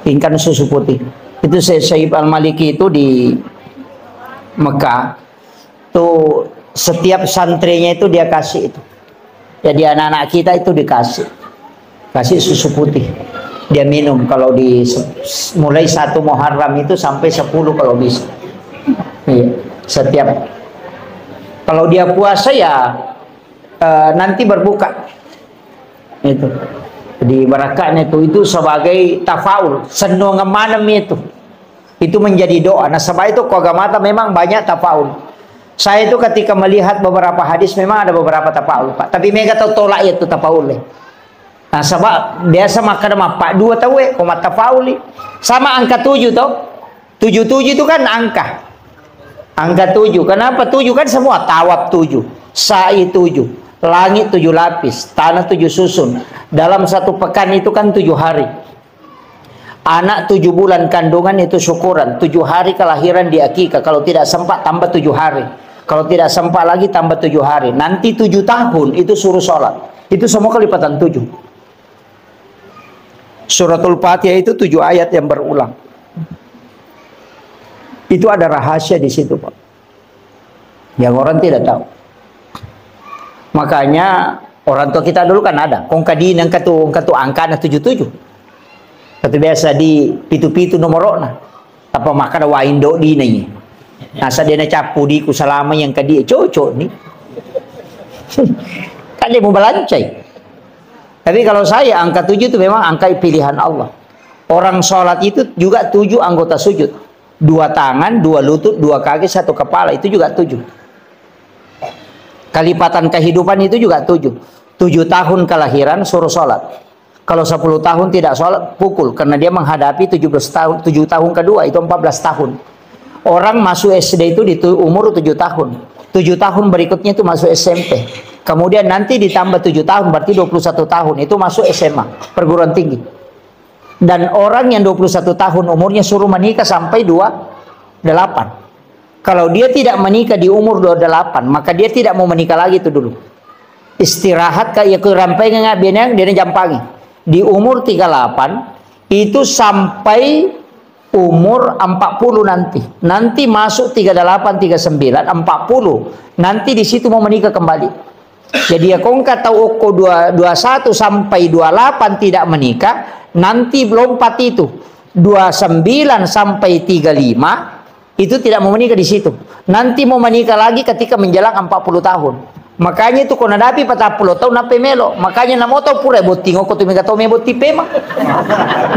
Bikinkan susu putih. Itu Syekh Syaib Al-Maliki itu di Mekah. Tuh setiap santrinya itu dia kasih itu. Jadi anak-anak kita itu dikasih. Kasih susu putih. Dia minum kalau di se-, mulai satu Muharram itu sampai sepuluh kalau bisa. Iya. Setiap, kalau dia puasa ya, eh, nanti berbuka. Itu. Jadi barakatnya itu, itu sebagai tafaul. Senno ngemana itu. Itu menjadi doa. Nasaba itu ko agamata memang banyak tafaul. Saya itu ketika melihat beberapa hadis memang ada beberapa tafaul, Pak. Tapi mega tau tolak ya tu tafaul, eh. Nasaba biasa makkada mappa dua tau, eh, ko matafaul, eh. Sama angka tujuh tau. Tujuh tujuh itu kan angka. Angka tujuh. Kenapa tujuh? Kan semua tawaf tujuh, sa'i tujuh, langit tujuh lapis, tanah tujuh susun. Dalam satu pekan itu kan tujuh hari. Anak tujuh bulan kandungan itu syukuran. Tujuh hari kelahiran di akikah. Kalau tidak sempat, tambah tujuh hari. Kalau tidak sempat lagi, tambah tujuh hari. Nanti tujuh tahun itu suruh sholat. Itu semua kelipatan tujuh. Suratul Fatihah itu tujuh ayat yang berulang. Itu ada rahasia di situ, Pak. Yang orang tidak tahu. Makanya orang tua kita dulu kan ada. Kong kadina engka tu, engka tu angkana tujuh tujuh. Katu biasa di pitu-pitu nomorokna. Apa makkada waing do dina ini. Nasa dia na cappu di ku salama yang kadi cocok ni. Kan dia mau balancai. Tapi kalau saya, angka tujuh itu memang angka pilihan Allah. Orang sholat itu juga tujuh anggota sujud. Dua tangan, dua lutut, dua kaki, satu kepala, itu juga tujuh. Kelipatan kehidupan itu juga tujuh. Tujuh tahun kelahiran suruh sholat. Kalau sepuluh tahun tidak sholat, pukul. Karena dia menghadapi tujuh belas tahun, tujuh tahun kedua, itu empat belas tahun. Orang masuk S D itu di tu-, umur tujuh tahun. Tujuh tahun berikutnya itu masuk S M P. Kemudian nanti ditambah tujuh tahun, berarti dua puluh satu tahun. Itu masuk S M A, perguruan tinggi. Dan orang yang dua puluh satu tahun umurnya suruh menikah sampai dua delapan. Kalau dia tidak menikah di umur dua delapan, maka dia tidak mau menikah lagi itu dulu. Istirahat ka iya ku rampai nga beneng dia jampangi. Di umur tiga delapan itu sampai umur empat puluh nanti. Nanti masuk tiga delapan, tiga sembilan, empat puluh. Nanti di situ mau menikah kembali. Jadi ya, kongka tau okko dua, dua satu sampai dua delapan tidak menikah, nanti lompat itu. Dua sembilan sampai tiga lima, Itu tidak mau menikah di situ. Nanti mau menikah lagi ketika menjelang empat puluh tahun. Makanya itu ko nadapi patappulo tahun, nappa melo. Makanya namo tau pura botting, ko tu mega tau me botting pemang.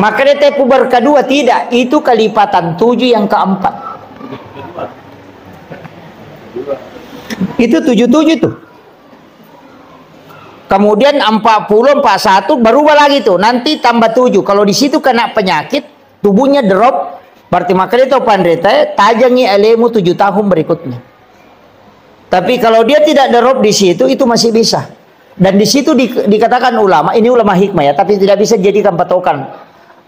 Maka dia tepu berkedua, tidak. Itu kelipatan tujuh yang keempat. Itu tujuh tujuh tuh. Kemudian empat puluh, empat satu, berubah lagi tuh. Nanti tambah tujuh. Kalau di situ kena penyakit, tubuhnya drop, berarti maka dia tahu panrita, tajangi alemu tujuh tahun berikutnya. Tapi kalau dia tidak drop di situ, itu masih bisa. Dan di situ di-, dikatakan ulama, ini ulama hikmah ya, tapi tidak bisa jadikan patokan.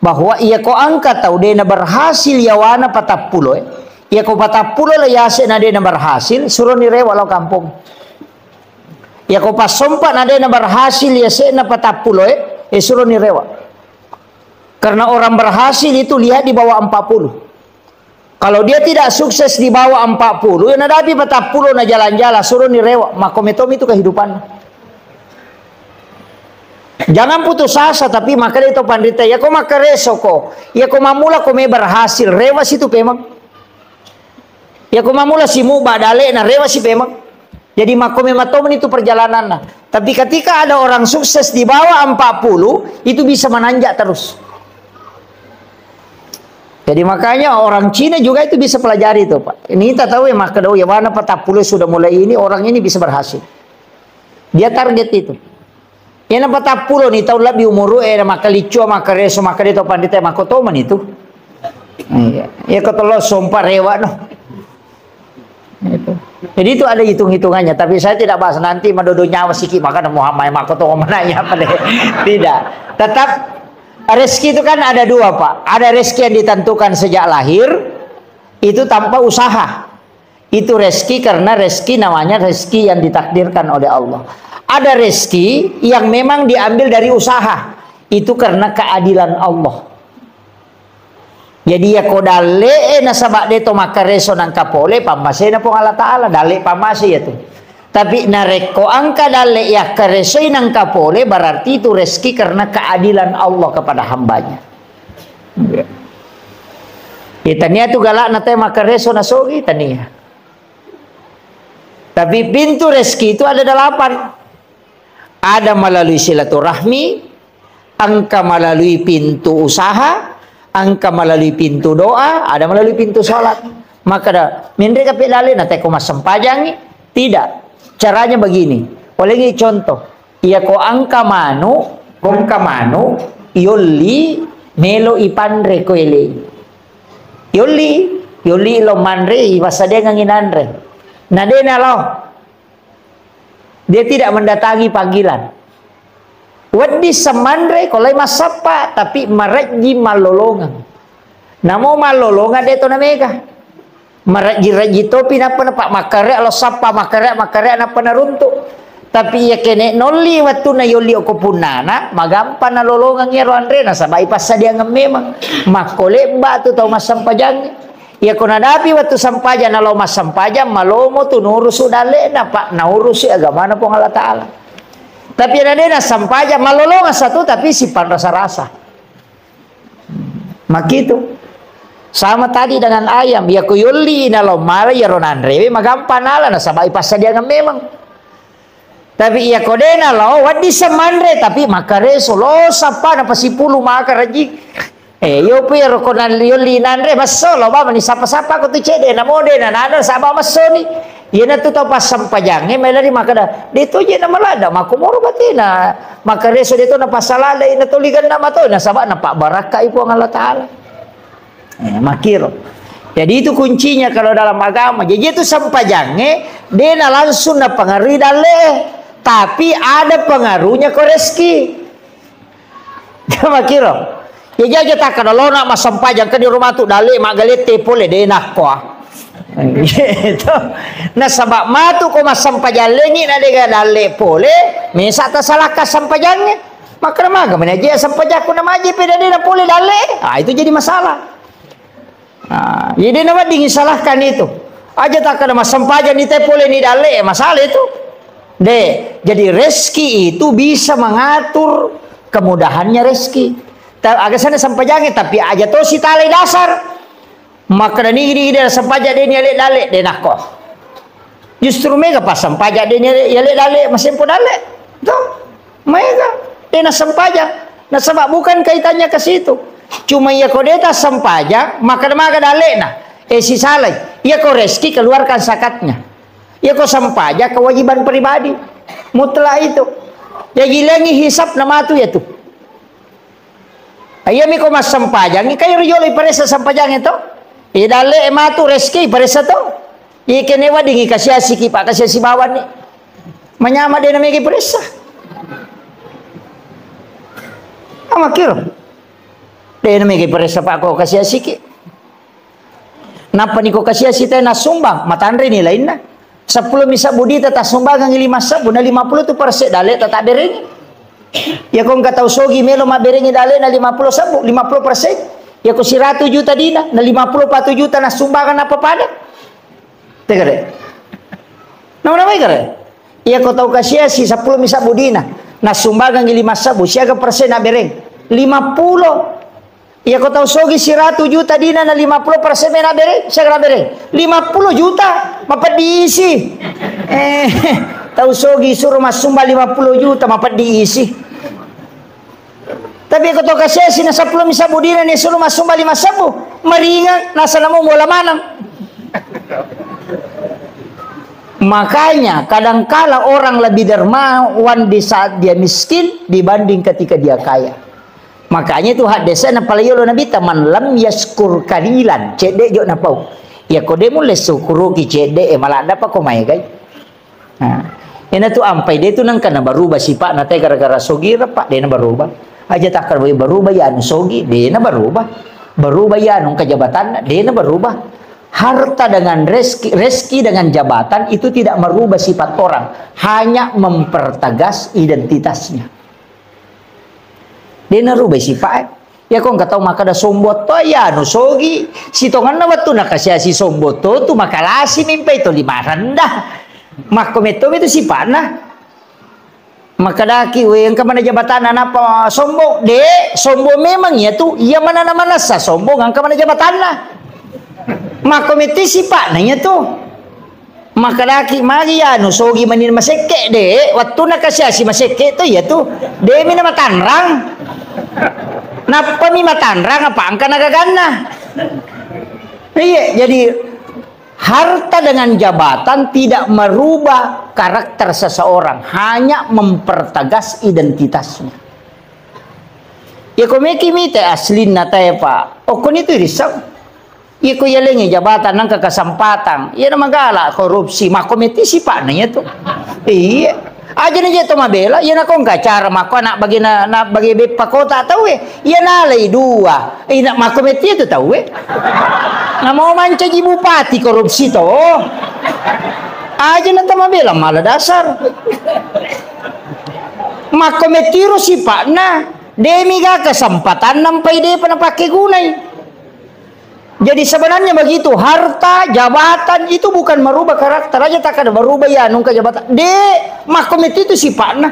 Bahwa iya ko angka tau dena berhasil yawana patappulo, eh. Iya ko patappulo la yase na dena berhasil, suro ni rewa lao kampung. Iya ko pasompa na dena berhasil yase'na patappulo, eh, eh, suro ni rewa. Karena orang berhasil itu lihat di bawah empat puluh. Kalau dia tidak sukses di bawah empat puluh, ya nadapi patappulo na jalan-jalan, suro ni rewa. Makko metomi itu kehidupan. Jangan putus asa, tapi maka itu panrita, ya ko makareso ko, ya ko mamula ko me berhasil, rewa situ pemang. Ya ko mamula simuba dalle'na, rewa si pemang. Jadi makko memang tomeni itu perjalananna. Tapi ketika ada orang sukses di bawah empat puluh, itu bisa menanjak terus. Jadi makanya orang Cina juga itu bisa pelajari itu, Pak. Ini kita tahu ya, maka ya mana patappulo sudah mulai ini, orang ini bisa berhasil. Dia target itu. Iyana patappulo ni taung lebbi umuru e, na makkalicua, makkareso, makkeda to pandita, makko tomani tu. Iya. Iya, ko tello sompa rewa no. Itu. Jadi itu ada hitung-hitungannya, tapi saya tidak bahas nanti madodo nyawa siki, makanya Muhammad makko to mananya apa deh. Tidak. Tetap rezeki itu kan ada dua, Pak. Ada rezeki yang ditentukan sejak lahir, itu tanpa usaha. Itu rezeki karena rezeki namanya rezeki yang ditakdirkan oleh Allah. Ada rezeki yang memang diambil dari usaha. Itu karena keadilan Allah. Jadi, ya ko dalle e nasaba de to makkareso nangka pole, pammasena Puang Allah Ta'ala, dalle pammase ya tu. Tapi narekko angka dalle yakkaresoi nangka pole, berarti itu rezeki karena keadilan Allah kepada hambanya. Ya, tania tu galakna te makkareso nasogi, tania. Tapi pintu rezeki itu ada delapan. Ada melalui silaturahmi, engka melalui pintu usaha, engka melalui pintu doa, ada melalui pintu sholat. Maka da, menre kape dalle na teko massempajangi? Tidak. Caranya begini. Olengi contoh. Iya ko angka manu, ko angka manu, yolli melo ipanre ko ele. Yolli, yolli lo manre, iwasadengangi nanre. Na de na lao. Dia tidak mendatangi panggilan. Wedding semmanre ko lai massappa, tapi marejji mallolongeng. Namo mallolongeng de to na mega. Marejji-rejji topi nappa, nappa makkare lo sappa, makkare, makkare nappa naruntu. Tapi iya kene nolli wettunna yolli okko punnana, magampang nalolongeng iyaro anre nasaba ipassadiangeng memang. Makko lebba tu tau massempajangnge. Iya ko nadapi wettu sempajang, nalao massempajang, malomo tu nurusu dalle'na, Pak, naurusi agamana Puang Allah Ta'ala. Tapi iya na de nassempajang, malolongeng satu, tapi sipanrasa-rasa. Makkitu. Sama tadi dengan ayam, iya ko yolli nalao mala, iyaro nanrewe, magampang nala, nasaba ipassadiangeng memang. Tapi iya ko de nalao, wedding semmanre, tapi makkareso, lo sappa na pasipulu maka rejji. Eh, yo pi ro ko na yolli nanre, basso lo baba ni sappa-sappa ko tu cede, na mode na nana saba basso ni. Iyana tu tau passempajangnge, mai lari makkeda, de to je na malada, makko moro batena. Makkareso de to na passalada, ina to liganna mato, nasaba na pabbarakkai Puang Allah Ta'ala. Eh, makkiro. Jadi itu kuncinya kalau dalam agama. Jadi itu sempajangnge, de na langsung napengaruhi dalle, tapi ada pengaruhnya ko rezeki. Makkiro. Ya jaja takkada lona massempajang ke di rumah tu dalle maggalette pole de nakko. Gitu. Nasaba matu ko massempajang lengi na dega dalle pole, mesa tasalahkan sempajangnge. Makkeda maga mani aje sempajakku na maje pe de na pole dalle. Ah, itu jadi masalah. Nah, jadi na wedding salahkan itu. Aja takkada massempajang ni te pole ni dalle, masalah itu. De, jadi rezeki itu bisa mengatur kemudahannya rezeki. Ta-, aga sana sempajangnge, tapi aja to sitalai dasar. Makkeda nigi-nigi de' nassempajang, de' ni ale' dalle', de' nakko. Justru mega passampajang de' ni ale', ale' dalle', masempo dalle'. To? Mega. De' nassempajang. Nasaba bukan kaitannya ke situ. Cuma iya ko de' tassempajang, makkeda maga dalle'na. Eh, sisalai. Iya ko rezeki keluarkan zakatnya. Iya ko sempajang kewajiban pribadi. Mutlak itu. Jaji lengi hisab na matu ya tu. Iyami ko massempajangngi, kairo jolo iparessa sempajangnge to? Iya dalle' e matu rezeki iparessa to? Iya kene weddingngi kasiasiki, Pak, kasiasi bawanni. Manyama de' namega iparessa. Amakkiro. De' namega iparessa, Pak, ko kasiasiki. Nappa niko kasiasi te nassumbang, matanre ni lainna. Seppulo mi sabbu dita tassumbangangi lima sabbu, na lima puluh tu persen dalle' ta tabberengi. Iya ko engka tau sogi melo mabberengi dalle'na lima puluh sabbu, lima puluh persen. Iya ko siratu juta dina, na lima puluh patu juta nassumbangang nappa pada. Tegare. Nama-nama igare. Iya ko tau kasiasi seppulo mi sabbu dina, nassumbangangi lima sabbu, siaga persen nabbereng? Lima puluh. Iya ko tau sogi siratu juta dina na lima puluh persen me nabbereng, siaga nabbereng? Lima puluh juta, mapeddi isi. Eh, tau sogi suro massumba lima puluh juta, mapeddi isi. Tapi iya ko tau kasiasi na seppulo mi sabbu dina ni suro massumba lima sabbu, maringang, nasaba namo bola maneng. Makanya kadangkala orang lebih dermawan di saat dia miskin dibanding ketika dia kaya. Makanya itu hadisnya pale yolo Nabitta, "Man lam yaskur kalilan," cedde' jo napau. Iya ko de' mulle sukuruki cedde' e, maladda pa ko maegai. Nah, ena tu ampai de' tu nangka na berubah sipa'na te gara-gara sogi re, Pak, de' na berubah. Aja takkar berubah ya anu sogi, de' na berubah. Berubah ya anu kejabatanna, de' na berubah. Harta dengan rezeki, rezeki dengan jabatan itu tidak merubah sifat orang, hanya mempertegas identitasnya. De' narubai sipa'e. Iya ko engka tau makkeda sombong to, iya anu sogi, sitongenna wettunna kasiasi sombong to, tu makalasi mimpai to lima rendah. Makko metto itu sipa'na. Makkedaki, "We, engka mana jabatanna nappa sombong?" De', sombong memang iya tu. Iya mana na manessa sombong, engka mana jabatanna. Makko metti sipa'na iya tu. Makkedaki, "Magi anu sogi mani masekke', de', wettunna kasiasi masekke' to iya tu. De' mi na matanrang." Nappa mi matanrang apa engka na gaganna. Iya, jadi harta dengan jabatan tidak merubah karakter seseorang, hanya mempertegas identitasnya. Iya ko meki mite aslinna tae, Pak. Okkoni tu irisseng. Iya ko yalengngi jabatan nangka kesempatan, iya na magala korupsi, makko metti sipa'na iya tu. Iya. Aja na je to mabela, iya na ko engka acara makko anak bagi na, na bagi beppa kota tau e. Iya nalai dua. Ina makko metti itu tau e. Na mau mancaji bupati korupsi to. Aja na to mabela mala dasar. Makko metti ro sipa'na, de' mi ga kesempatanna mpai de' pa napake gunai. Jadi sebenarnya begitu, harta, jabatan itu bukan merubah karakter. Aja takkada berubah ya nungka jabatan. De', makko metti itu sipa'na.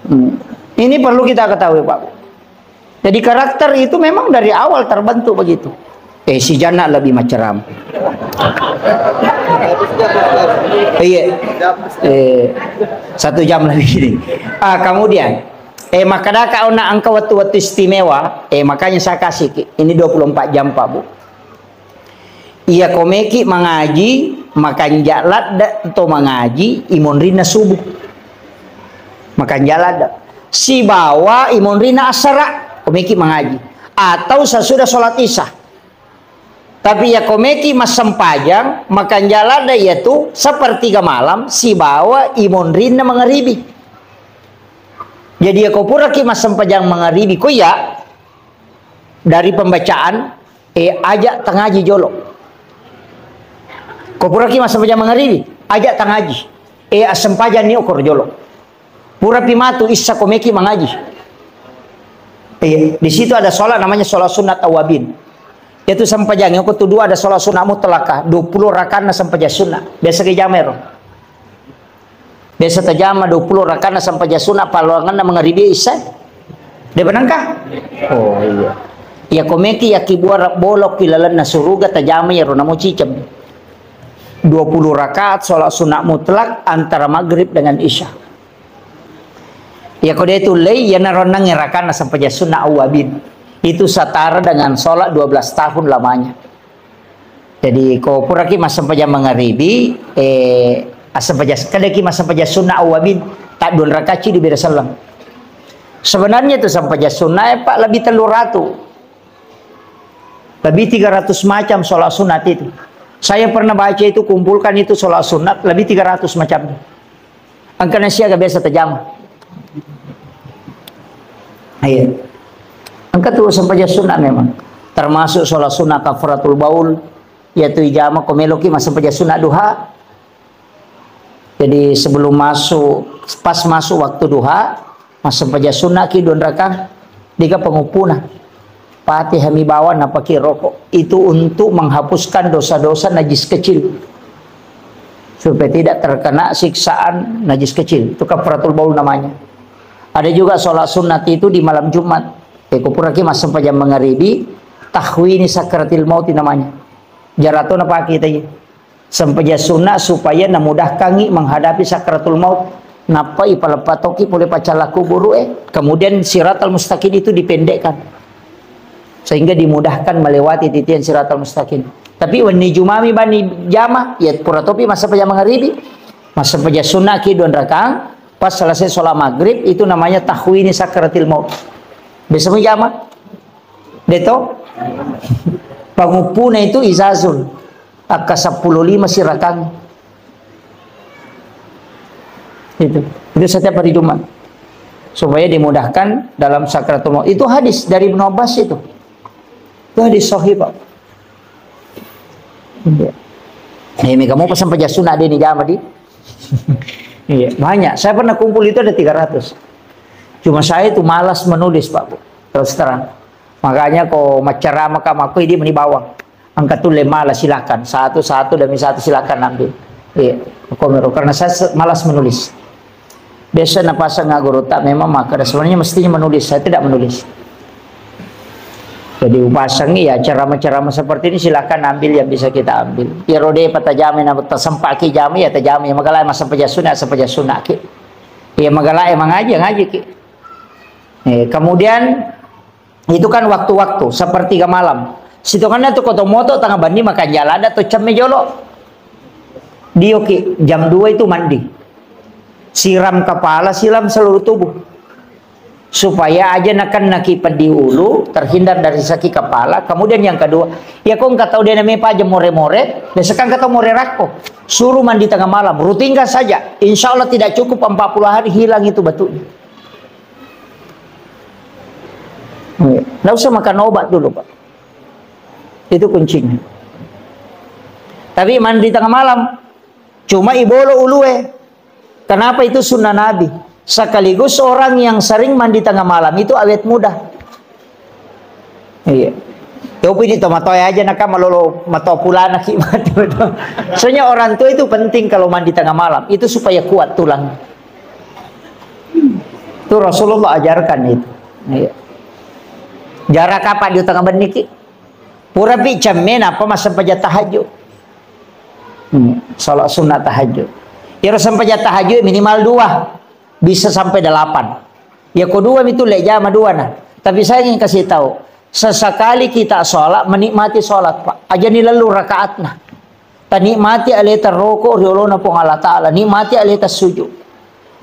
Hmm. Ini perlu kita ketahui, Pak. Jadi karakter itu memang dari awal terbentuk begitu. Eh, si Jana lebih maceram. Iya. Eh, satu jam lebih ini. Ah, kemudian, eh, makkedaka onna engka wettu-wettu istimewa, eh, makanya saya kasih ki-, ini dua puluh empat jam, Pak, Bu. Iya ko meki mangaji, makanja ladde to mangaji, imonrinna subuh. Makanja ladde. Sibawa imonrinna asara, ko meki mangaji. Atau sesudah sholat isya. Tapi iya ko meki massempajang, makanja ladde iya tu sepertiga malam, sibawa imonrinna mangaribi. Jadi iya ko puraki massempajang mangaribi, ko iya, dari pembacaan, eh, aja tangaji jolo. Ko puraki massempajang mangaribi, aja tangaji. Eh, assempajang ni okor jolo. Purapi matu issa ko meki mangaji. Eh, di situ ada sholat namanya sholat sunat awabin. Itu sempajang, yang kedua ada sholat sunat mutlakah, dua puluh rakaatna sempajang sunat. Biasa ke jama ero. Biasa tajama dua puluh rakaatna sempajang sunat, paluanganna mangaribi isya. De' benengka? Oh, iya. Iya komeki yakki buara bolok ki lalenna suruga tajama iyaro namo ciceng. Dua puluh rakaat sholat sunnah mutlak antara maghrib dengan isya. Iya ko de tullei, iyana ronnang rakanna sempajang sunnah awwabin. Itu setara dengan sholat dua belas tahun lamanya. Jadi, ko puraki massempajang mangaribi, eh, assempajang, kadaki massempajang sunnah awwabin, tadduan rakaci di beda selleng. Sebenarnya itu sempajang sunnah, eh, Pak, lebih tellu ratu. Lebih tiga ratus macam sholat sunat itu. Saya pernah baca itu, kumpulkan itu sholat sunat, lebih tiga ratus macam. Engka nasiaga biasa tajama. Iya. Engka tu sempajang sunnah memang. Termasuk sholat sunnah kafaratul baul, yaitu ijama ko meloki massempajang sunnah duha. Jadi sebelum masuk, pas masuk waktu duha, massempajang sunnah ki dua rakaat, diga penguppuna. Fatihah mi bawang napaki roko. Itu untuk menghapuskan dosa-dosa najis kecil. Supaya tidak terkena siksaan najis kecil. Itu kafaratul baul namanya. Ada juga sholat sunat itu di malam Jumat. Eko puraki massempajang mangaribi, tahwini sakratil maut namanya. Jarato napaki tadi. Sempajang sunnah supaya namudahkangi menghadapi sakratul maut. Nappai paleppatoki pole pacalla kuburu e. Kemudian siratal mustaqim itu dipendekkan. Sehingga dimudahkan melewati titian siratal mustaqim. Tapi wenni jumami bani jama, ya pura topi massempajang mangaribi. Massempajang sunnah ki dua rakaat, pas selesai sholat maghrib, itu namanya tahwini sakratil maut. Bisa mu jama? Deto? Panguppuna itu izazul. Akka seppulo lima sirakang. Itu. Itu setiap hari Jumat. Supaya dimudahkan dalam sakratul maut. Itu hadis dari Ibnu Abbas itu. Itu hadis sahih, Pak. Iya. Eh, mega mau pesan pejasuna ada ini jama di. Iya, banyak. Saya pernah kumpul itu ada tiga ratus. Cuma saya itu malas menulis, Pak, Bu. Terus terang. Makanya ko maccarama kama aku ini meni bawang. Angka tulle mala silakan. Satu-satu demi satu silakan ambil. Iya, komero. Karena saya se-, malas menulis. Biasa napasang guru tak memang maka sebenarnya mestinya menulis. Saya tidak menulis. Jadi upasang ya ceramah-ceramah seperti ini silakan ambil yang bisa kita ambil. Ya rode patajami na tasempaki jami ya tajami. Magala masa pejasuna, masa pejasuna ki. Ya magala emang aja ngaji ki. Eh, kemudian itu kan waktu-waktu, sepertiga malam. Sitonganna tu koto moto tengah bandi makan jalada tu cemme jolo. Dioki jam dua itu mandi. Siram kepala, siram seluruh tubuh. Supaya aja nakennaki peddi ulu, terhindar dari sakit kepala. Kemudian yang kedua, ya kok engka tau dia namanya paja more-more, biasakan kata more rakko. Suruh mandi tengah malam, rutinkan saja. Insya Allah tidak cukup empat puluh hari hilang itu batunya. Nggak usah makan obat dulu, Pak. Itu kuncinya. Tapi mandi tengah malam, cuma ibolo ulue. Kenapa itu sunnah Nabi? Sekaligus orang yang sering mandi tengah malam itu awet muda. Iya. Ya, upi di tomatoe aja naka malolo mato pulana ki mati betul. Soalnya orang tua itu penting kalau mandi tengah malam, itu supaya kuat tulang. Itu Rasulullah ajarkan itu. Iya. Jarak apa di tengah benni ki? Pura pi cemme napa massempajang tahajud. Hmm, salat sunnah tahajud. Iro sempajang tahajud minimal dua, bisa sampai delapan. Ya ko dua itu le jama dua nah. Tapi saya ingin kasih tahu, sesekali kita sholat menikmati sholat, Pak. Aja ni lalu rakaatna. Tanikmati aleta roko ri olona Puang Allah Ta'ala, nikmati aleta sujud.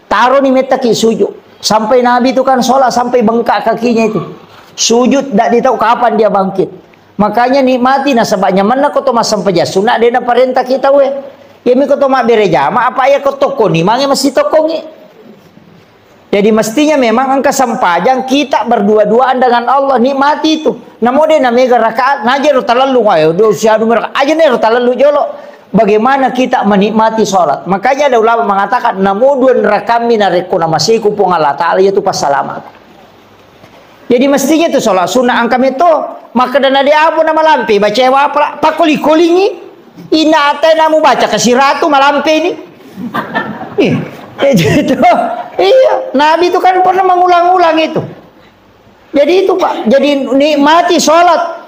Taroni mettaki sujud. Sampai Nabi itu kan sholat sampai bengkak kakinya itu. Sujud, ndak ditahu kapan dia bangkit. Makanya nikmati nasaba nyamanna ko to massempajang sunna de naparentaki tauwe. Iyami ko to mabbere jama apa iya ko tokkoni mange masih tokkongi. Jadi mestinya memang engka sempajang kita berdua-duaan dengan Allah, nikmati itu. Namo de na mega rakaat, naje ro talallu, ayo do sianu mera-, aja ne ro talallu jolo. Bagaimana kita menikmati sholat? Makanya ada ulama mengatakan, namo dua rakammi narekko namaseku Puang Allah Ta'ala, yaitu passalamaku. Jadi mestinya tu sholat sunnah angka meto, maka dana de apa nama lampe, baca apa, pakoli-kolingi, inna atai namu baca kasiratu malampe ini. Ih, eh, gitu. Iya, Nabi itu kan pernah mengulang-ulang itu. Jadi itu, Pak. Jadi nikmati sholat.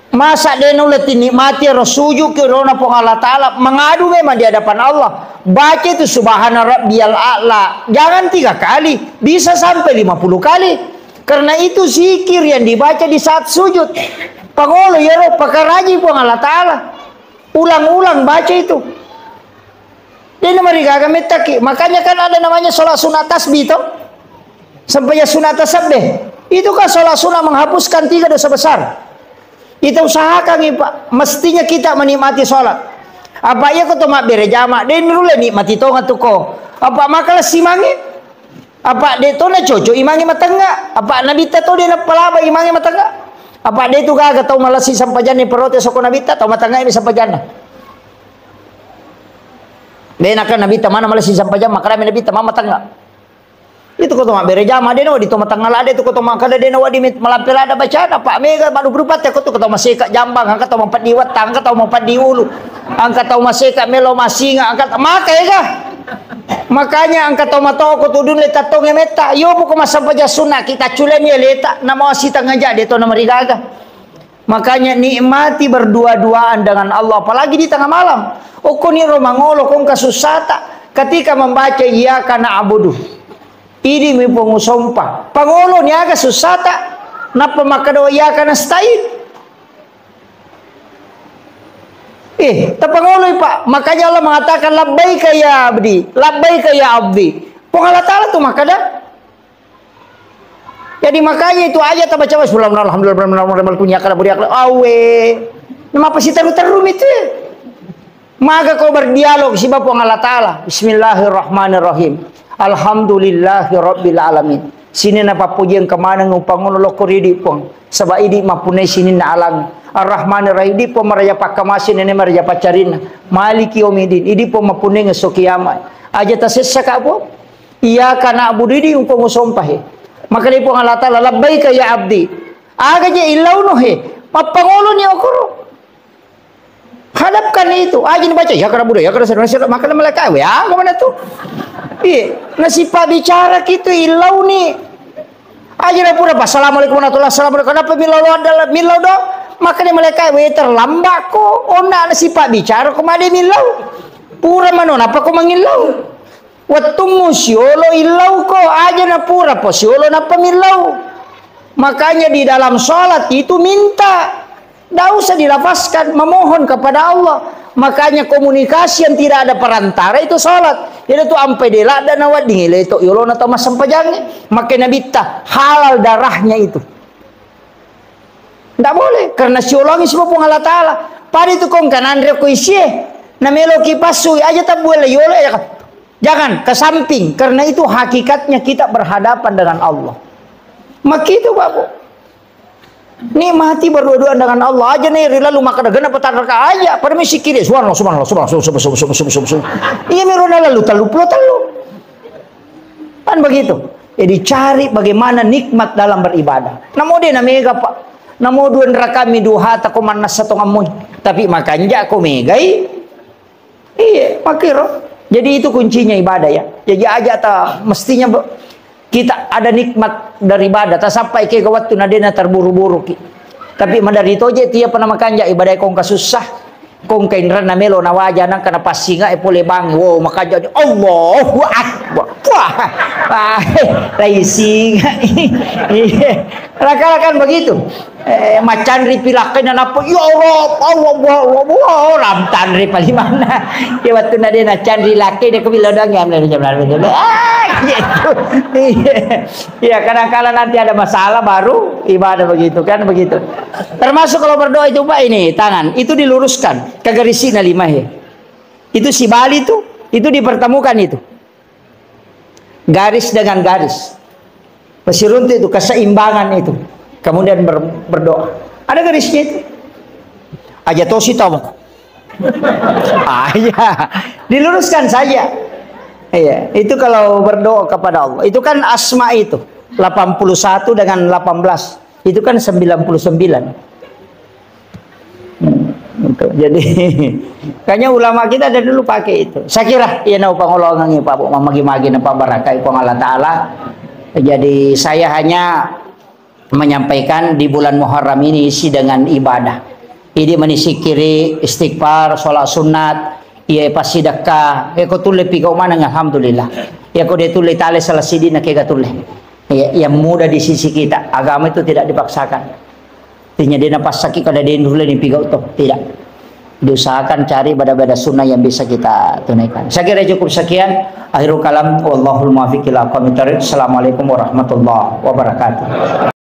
Masa de' nulle nikmati ro sujud ki rona Puang Allah Ta'ala, mengadu memang di hadapan Allah. Baca itu subhana rabbiyal a'la. Jangan tiga kali, bisa sampai lima puluh kali. Karena itu zikir yang dibaca di saat sujud. Pangolo yero pakaraji Puang Allah Ta'ala. Ulang-ulang baca itu. De' namarigaga mettaki. Makanya kan ada namanya sholat sunat tasbih to. Sempajang sunat tasbih. Itu kan sholat sunat menghapuskan tiga dosa besar. Kita usahakan, Pak. Mestinya kita menikmati sholat. Apa iya ko to mabbere jama, de' nulle nikmati tongeng tu ko. Apa maka lessimangi? Apa de' to na cocok imangi matengnga? Apa Nabitta to de' napalaba imangi matengnga? Apa de' tu gaga tau malessi sempajanna protes ko Nabitta, tau matengnga ini sempajanna. De' naka Nabitta mana malessi sempajang, makkadami Nabitta mama matengnga. Itu ko to mabbere jama, de' nawedding to matengnga lade tu ko to makkada de' nawedding mit-, malampe lada bacana, Pak, mega madu berupat ya ko to, ko to maseka jambang, angka to mapeddi watta, angka to mapeddi ulu, angka to maseka melo masinga, angka maka ega. Makanya angka to matoko tudun le tattonge metta, yo buko massempajang sunna kita culeni leta, nama sitang aja de' to namarigaga. Makanya nikmati berdua-duaan dengan Allah, apalagi di tengah malam. Okko ni ro mangolo kong kasussata ketika membaca iyyaka na'budu. Idi mi Puang usompa. Pangolo ni aga sussata. Nappa makkado iyyaka nasta'in. Eh, tapangoloi, Pak. Makanya Allah mengatakan, "Labbaika ya abdi, labbaika ya abdi." Puang Allah Ta'ala tu makkada. Jadi makanya itu aja tabaca, "Bismillahirrahmanirrahim, alhamdulillah, alhamdulillah, alhamdulillah, alhamdulillah, awe." Nama apa sih teru-teru itu? Maga kau berdialog siba Puang Allah Ta'ala. "Bismillahirrahmanirrahim. Alhamdulillahirabbil alamin." Sininna pappujiang kemaneng upangolo lokko ridi Puang. Saba idi mappunnai sininna alang. Ar-Rahmanir Rahim, idi Puang maraja pakkamase nene maraja paccarinna. Maliki yaumiddin, idi Puang mappunnai ngesso kiamat. Aja tasessa ka Puang. Iyyaka na'budu idi engko musompa he. Maka dé Puang Allah Taala, "Labbaika ya abdi." Aga je illauno he. Mappangoloni okoro. Hadapkan itu. Aja dibaca, "Iyyaka na'budu, iyyaka nasta'in, ihdinas siratal mustaqim." Maka malaika, "Wé, aga mana tu?" Iya, nasipa bicara kitu illauni. Aja na pura pa, "Assalamualaikum warahmatullahi wabarakatuh." Kenapa millau lo adalah millau do? Maka dia malaika, "Wé, terlambat ko. Onna nasipa bicara ko made millau. Pura mano, napa ko mangillau?" Wettummu siolo illauko, aja na pura po siolo nappa millau. Makanya di dalam sholat itu minta, ndak usah dilafazkan, memohon kepada Allah. Makanya komunikasi yang tidak ada perantara itu sholat. Jadi tu ampai dé ladda na wedding leto yolona tau massempajangnge. Makkeda Nabitta, halal darahnya itu. Ndak boleh, karena siolongi siba Puang Allah Taala. Pada itu kong kananre ko isie, na meloki passui, aja tabbuelle yolo ya. Jangan ke samping, karena itu hakikatnya kita berhadapan dengan Allah. Makitu, Bapak. Nikmati berdua-dua dengan Allah. Aja nih, ri lalu maka dagana petan raka aja. Pada misi kiri, subhanallah, subhanallah, subhanallah, subhanallah, subhanallah, subhanallah, subhanallah. Iya, merona lalu, telu puluh telu. Kan begitu. Jadi cari bagaimana nikmat dalam beribadah. Namo dé na mega, Pak. Namo dua raka mi duha tako mannassa tongammoi. Tapi makanja ko megai. Iya, makkiro. Jadi itu kuncinya ibadah ya. Jadi aja ta mestinya be-, kita ada nikmat dari ibadah. Tasappai ke waktu nadena terburu-buru ki. Tapi madari toje tiap nama kanja ibadah kong kasussah. Kong kainranna melo nawaja nangka napassinga e pole bangi. Wow, makanja Allahu Akbar. Wah. Ah, laising. Iya. Rakan-rakan begitu. Eh, macanri pi lakkainna nappa, "Ya Allah, Allah, Allah, Allah, Allah," ramtanri palimana. Ya, wattunna dé nacanri lakkai, dé ko bilodang, ya, ah, gitu. Iya. Ya, kadang-kala nanti ada masalah baru ibadah begitu, kan begitu. Termasuk kalau berdoa itu, Pak, ini tangan, itu diluruskan, ke garisnya lima, ya. Itu si Bali tuh, itu dipertemukan itu. Garis dengan garis. Pasiruntu itu, keseimbangan itu. Kemudian ber-, berdoa. Ada garisnya itu. Aja tosi tahu. Ah, iya. Diluruskan saja. Iya, itu kalau berdoa kepada Allah. Itu kan asma itu. Delapan puluh satu dengan delapan belas. Itu kan sembilan puluh sembilan. Hmm, gitu. Jadi, kayaknya ulama kita dari dulu pakai itu. Saya kira, iya, nau pangolongan ini, Pak, Bu, mamagi-magi, napa barakai Puang Allah Ta'ala. Jadi, saya hanya menyampaikan di bulan Muharram ini isi dengan ibadah. Idi mani sikkiri, istighfar, sholat sunat, iya passidekka, eko tulle pigau maneng, alhamdulillah. Eko de tulle tale salah sidina kega tulle. Ya, yang mudah di sisi kita. Agama itu tidak dipaksakan. Artinya de napassaki kada de nulle ni pigau to, tidak. Diusahakan cari ibadah-ibadah sunnah yang bisa kita tunaikan. Saya kira cukup sekian. Akhirul kalam, wallahul muwaffiq ila aqwamit thariq. Assalamualaikum warahmatullahi wabarakatuh.